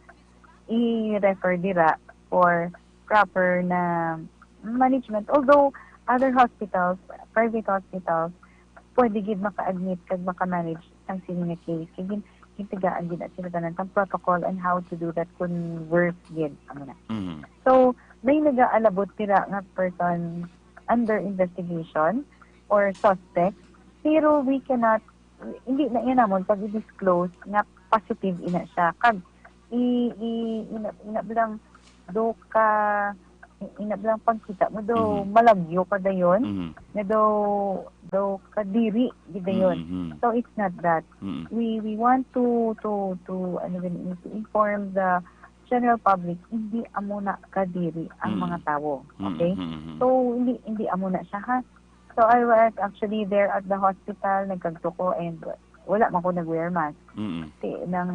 i-refer dira for proper na management. Although other hospitals, private hospitals, pwede gid maka-admit kag maka-manage sang sini nga case. Kay gin gintigaan gid na sila tanan sang protocol and how to do that kun worse gid amo na. Mm. So may nagaalabot dira nga person under investigation or suspect, pero we cannot, hindi na iya namon pag i-disclose nga positive ina siya. Kag i, i ina, ina bilang do ka ina bilang pagkita mo do Mhm. malagyo ka dayon Mhm. nga do do kadiri gid dayon. Mhm. So it's not that. Mhm. We we want to to to ano gani, to inform the general public, hindi amo na kadiri ang Mhm. mga tawo. Okay? Mhm. So hindi hindi amo na siya, ha. So I was actually there at the hospital, nagkagtuko, and wala man ko nag-wear mask. Mhm. Kasi nang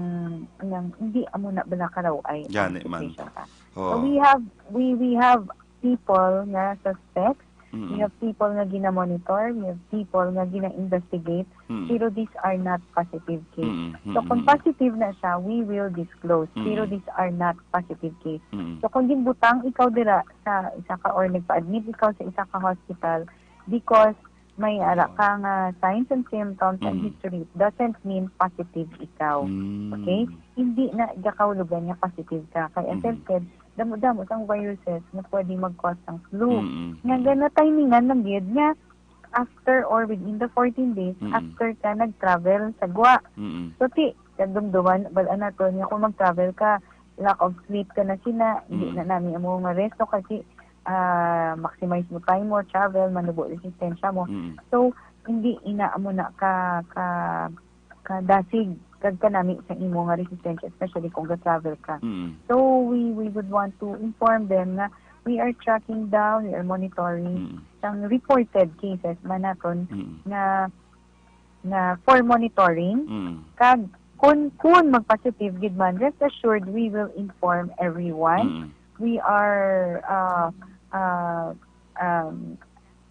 nang hindi amo na bala karaw-ay ang Gani man. situation ka. Oo. So we have we we have people nga suspects. Mhm. We have people nga gina-monitor, we have people nga gina-investigate, Mhm. pero these are not positive case. Mhm. So kung Mhm. positive na siya, we will disclose. Mhm. Pero these are not positive case. Mhm. So kung ginbutang ikaw dira sa isa ka or nagpa-admit ikaw sa isa ka hospital because may ara ka nga signs and symptoms and Mhm. history, it doesn't mean positive ikaw. Mm. Okay? Hindi na gakahulugan nga positive ka. Kay as Mhm. I've said, damo-damo sang viruses nga pwede mag-cause ng flu. Mm-mm. Nga gana timingan lang gyud nga after or within the fourteen days Mm-mm. after ka nag-travel sa gwa. Mm-mm. So ti kadumduman bal-an naton nga kung mag-travel ka, lack of sleep ka na sina, hindi Mm. na nami amo nga resto kasi ah, maximize mo time mo, travel, manubo resistensya mo. Mm-mm. So hindi ina amo na ka ka kadasig kag kanami sa imo nga resistensya, especially kung ga-travel ka. Mm-mm. So we we would want to inform them nga we are tracking down, we are monitoring Mm-mm. sang reported cases man naton Mm-mm. nga nga for monitoring. Mm-mm. Kag kun kun mag-positive gid man, rest assured we will inform everyone. Mm-mm. We are uh, uh, um,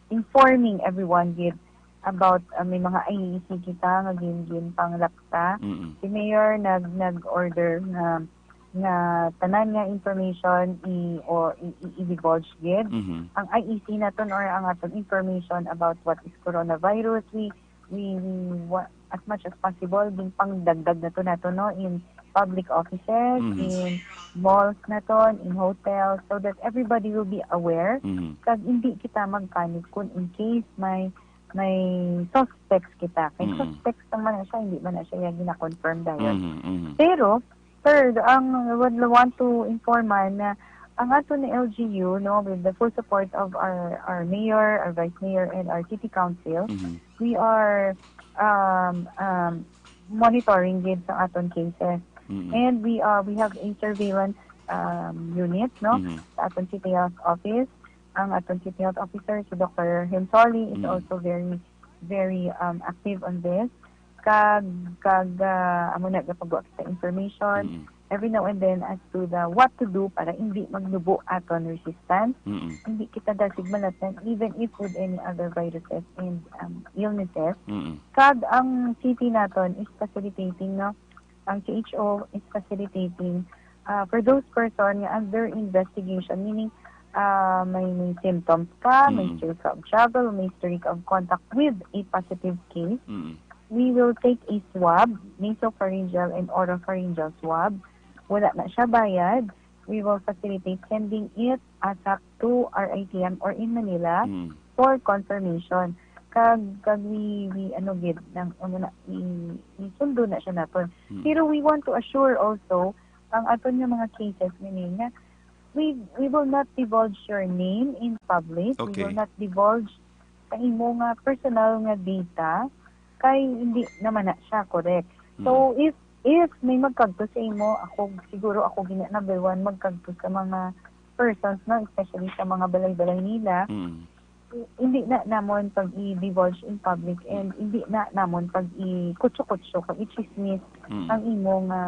informing everyone gid about uh, may mga I E C kita nga gin gin panglapta. Mm-mm. Si Mayor nag nag-order nga nga tanan nga information i o i, i, i-divulge gid. Mhm. Ang I E C naton or ang aton information about what is coronavirus, we we, we wa- as much as possible ginpangdagdag nato nato, no, in public offices, Mhm. in malls naton, in hotels, so that everybody will be aware. Mhm. Kag hindi kita magpanic kung in case may may suspects kita. Kay Mm. suspects lang man na siya, hindi man na siya yung gina-confirm dayon. Mhm, mhm. Pero, third, ang would want to inform man na Ang ato ni L G U, no, with the full support of our, our mayor, our vice mayor, and our city council, Mhm. we are, um, um, monitoring gid sa aton cases. Mm-mm. And we, uh, we have a surveillance, um, unit, no, Mhm. sa aton city health office. Ang aton city health officer, si Doctor Himsoli, is Mm. also very, very, um, active on this. Kag, kag, ah, amo na, gapagawa kita information Mm. every now and then as to the what to do para hindi magnubo aton resistance. Mm-mm. Hindi kita dasig malatan, even if with any other viruses and, um, illnesses. Mm-mm. Kag ang city naton is facilitating, no? Ang C H O is facilitating, ah, for those person nga under investigation, meaning, ah, may, may symptoms ka, may Mm. history ka of travel, may history ka of contact with a positive case, Mm. we will take a swab, nasopharyngeal and oropharyngeal swab. Wala na siya bayad. We will facilitate sending it ASAP to R I T M or in Manila Mm. for confirmation. Kag, kag we, we, ano gid, nang, ano na, i-, isundo na siya naton. Mm. Pero we want to assure also, ang aton nga mga cases, meaning nga, we, we will not divulge your name in public. We Okay. will not divulge sa imo nga personal nga data, kay hindi naman na siya correct. So, Mm. if, if may magkagto sa imo, ako, siguro ako gina number one magkagto sa mga persons, no, especially sa mga balay-balay nila. Mm. I-, hindi na namon pag i-divulge in public and hindi na namon pag i-kutso-kutso, pag i-chismis Mm. ang imo nga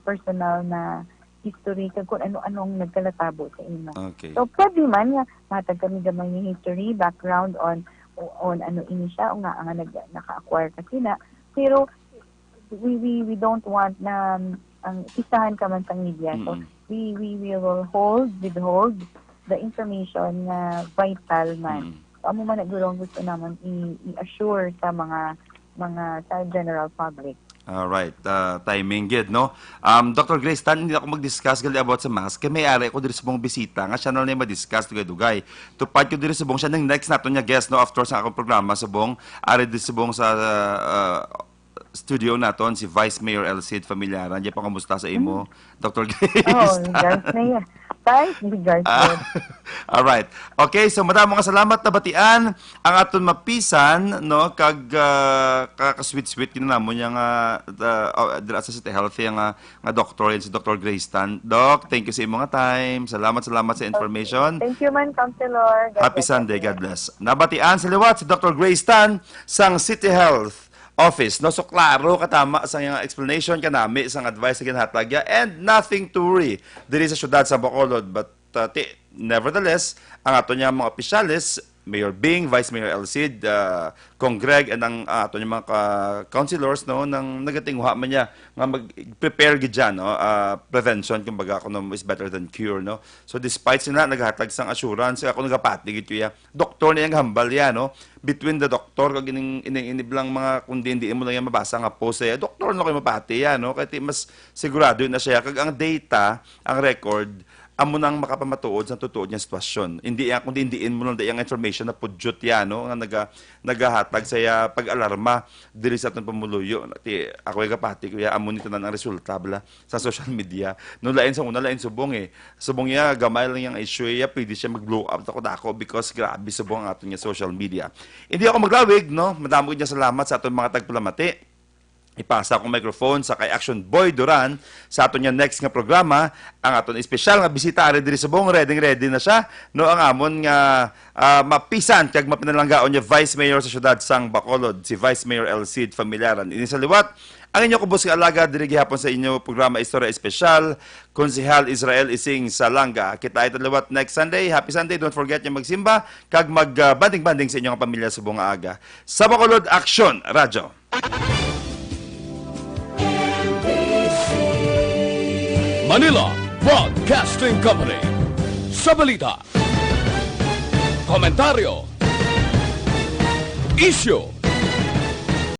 personal na history kag kung ano-anong nagkalatabo sa imo. Okay. So, pwede man nga matag kami gamay nga history, background on, on ano ini siya, o nga nga nag-, naka-acquire ka sina. Pero we, we, we don't want na, um, ang pistahan ka man sa media. So, Mm-mm. we, we, we will hold, withhold the information nga vital man. Mm. So, amo man na guro ang gusto namon i-, i-assure sa mga, mga, sa general public. All right. Ah, timing gid, no? Um, Doctor Grace Tan, hindi ako mag-discuss gali about sa mask. Kay may ari ako diri subong bisita nga siya na lang ma-discuss dugay-dugay. Tupad ko diri subong siya ning next naton nga guest, no? After sa akong programa, subong, ari diri subong sa, ah, studio naton, si Vice Mayor Elcid Familiaran. Di pa, kamusta sa imo, Mm. Doctor Grace Oh, Tan? Vice Mayor. Thanks, Vice Ah, Mayor. all right. Okay, so madamo nga salamat nabatian ang aton mapisan, no, kag, ah, ka-, ka-sweet-sweet gid namon niya nga, ah, oh, dira sa City Health nga, nga doktor, yan si Doctor Grace Tan. Doc, thank you sa imo nga time. Salamat, salamat sa Okay. information. Thank you man, Counselor. God Happy bless Sunday. God everyone. bless. Nabatian sa liwat si Doctor Grace Tan sang City Health Office, no? So, klaro katama sa iyang explanation, kanami sang advice nga ginhatag niya, and nothing to worry diri sa siyudad sa Bacolod. But, uh, ti-, nevertheless, ang ato niya mga opisyales, Mayor Bing, Vice Mayor Elcid, uh, Cong Greg, and ang, uh, ato niya mga ka-, councilors, no, nang nagatinguha man niya nga mag-prepare gid dyan, no? Uh, prevention, kumbaga, kuno is better than cure, no? So, despite sila naghatag sang assurance, ako nagapati gid ko iya. Doktor na iyang hambal iya, no? Between the doctor kag ining, ining iniblang mga, kung diin-diin mo lang iya mabasa nga post, eh, doktor na ko mapati iya, no? Kay ti mas sigurado na siya. Kag ang data, ang record, amo nang makapamatuod sa tutuod nga sitwasyon. Hindi iya, kung diin-diin mo lang iyang information na pudyot iya, no? Nga naga-, nagahatag sa iya pag-alarma diri sa atong pamuluyo. Ti, ako ay kapati ko iya, amo ni tanan ang resulta, bala, sa social media. No, lain sa una, lain subong, eh. Subong iya, gamay lang iyang issue iya, pwede siya mag-blow up dako-dako because grabe subong ang aton nga social media. Hindi ako maglawig, no? Madamo gid nga salamat sa aton mga tagpalamati. Ipasa akong microphone sa kay Action Boy Duran sa aton nga next nga programa, ang aton espesyal nga bisita ari diri subong. Ready, ready na siya, no? Ang amon nga, ah, mapisan kag mapinalanggaon nga Vice Mayor sa siyudad sang Bacolod, si Vice Mayor Elcid Familiaran. Ini sa liwat, ang inyo kubos nga alagad diri gihapon sa inyo programa Istorya Espesyal, Konsehal Israel Ising Salanga. Kita ay liwat next Sunday. Happy Sunday. Don't forget nga magsimba kag mag, ah, banding-banding sa inyo nga pamilya subong nga aga. Sa Bacolod, Aksyon Radyo. Manila Broadcasting Company. Sa balita, komentaryo, isyu,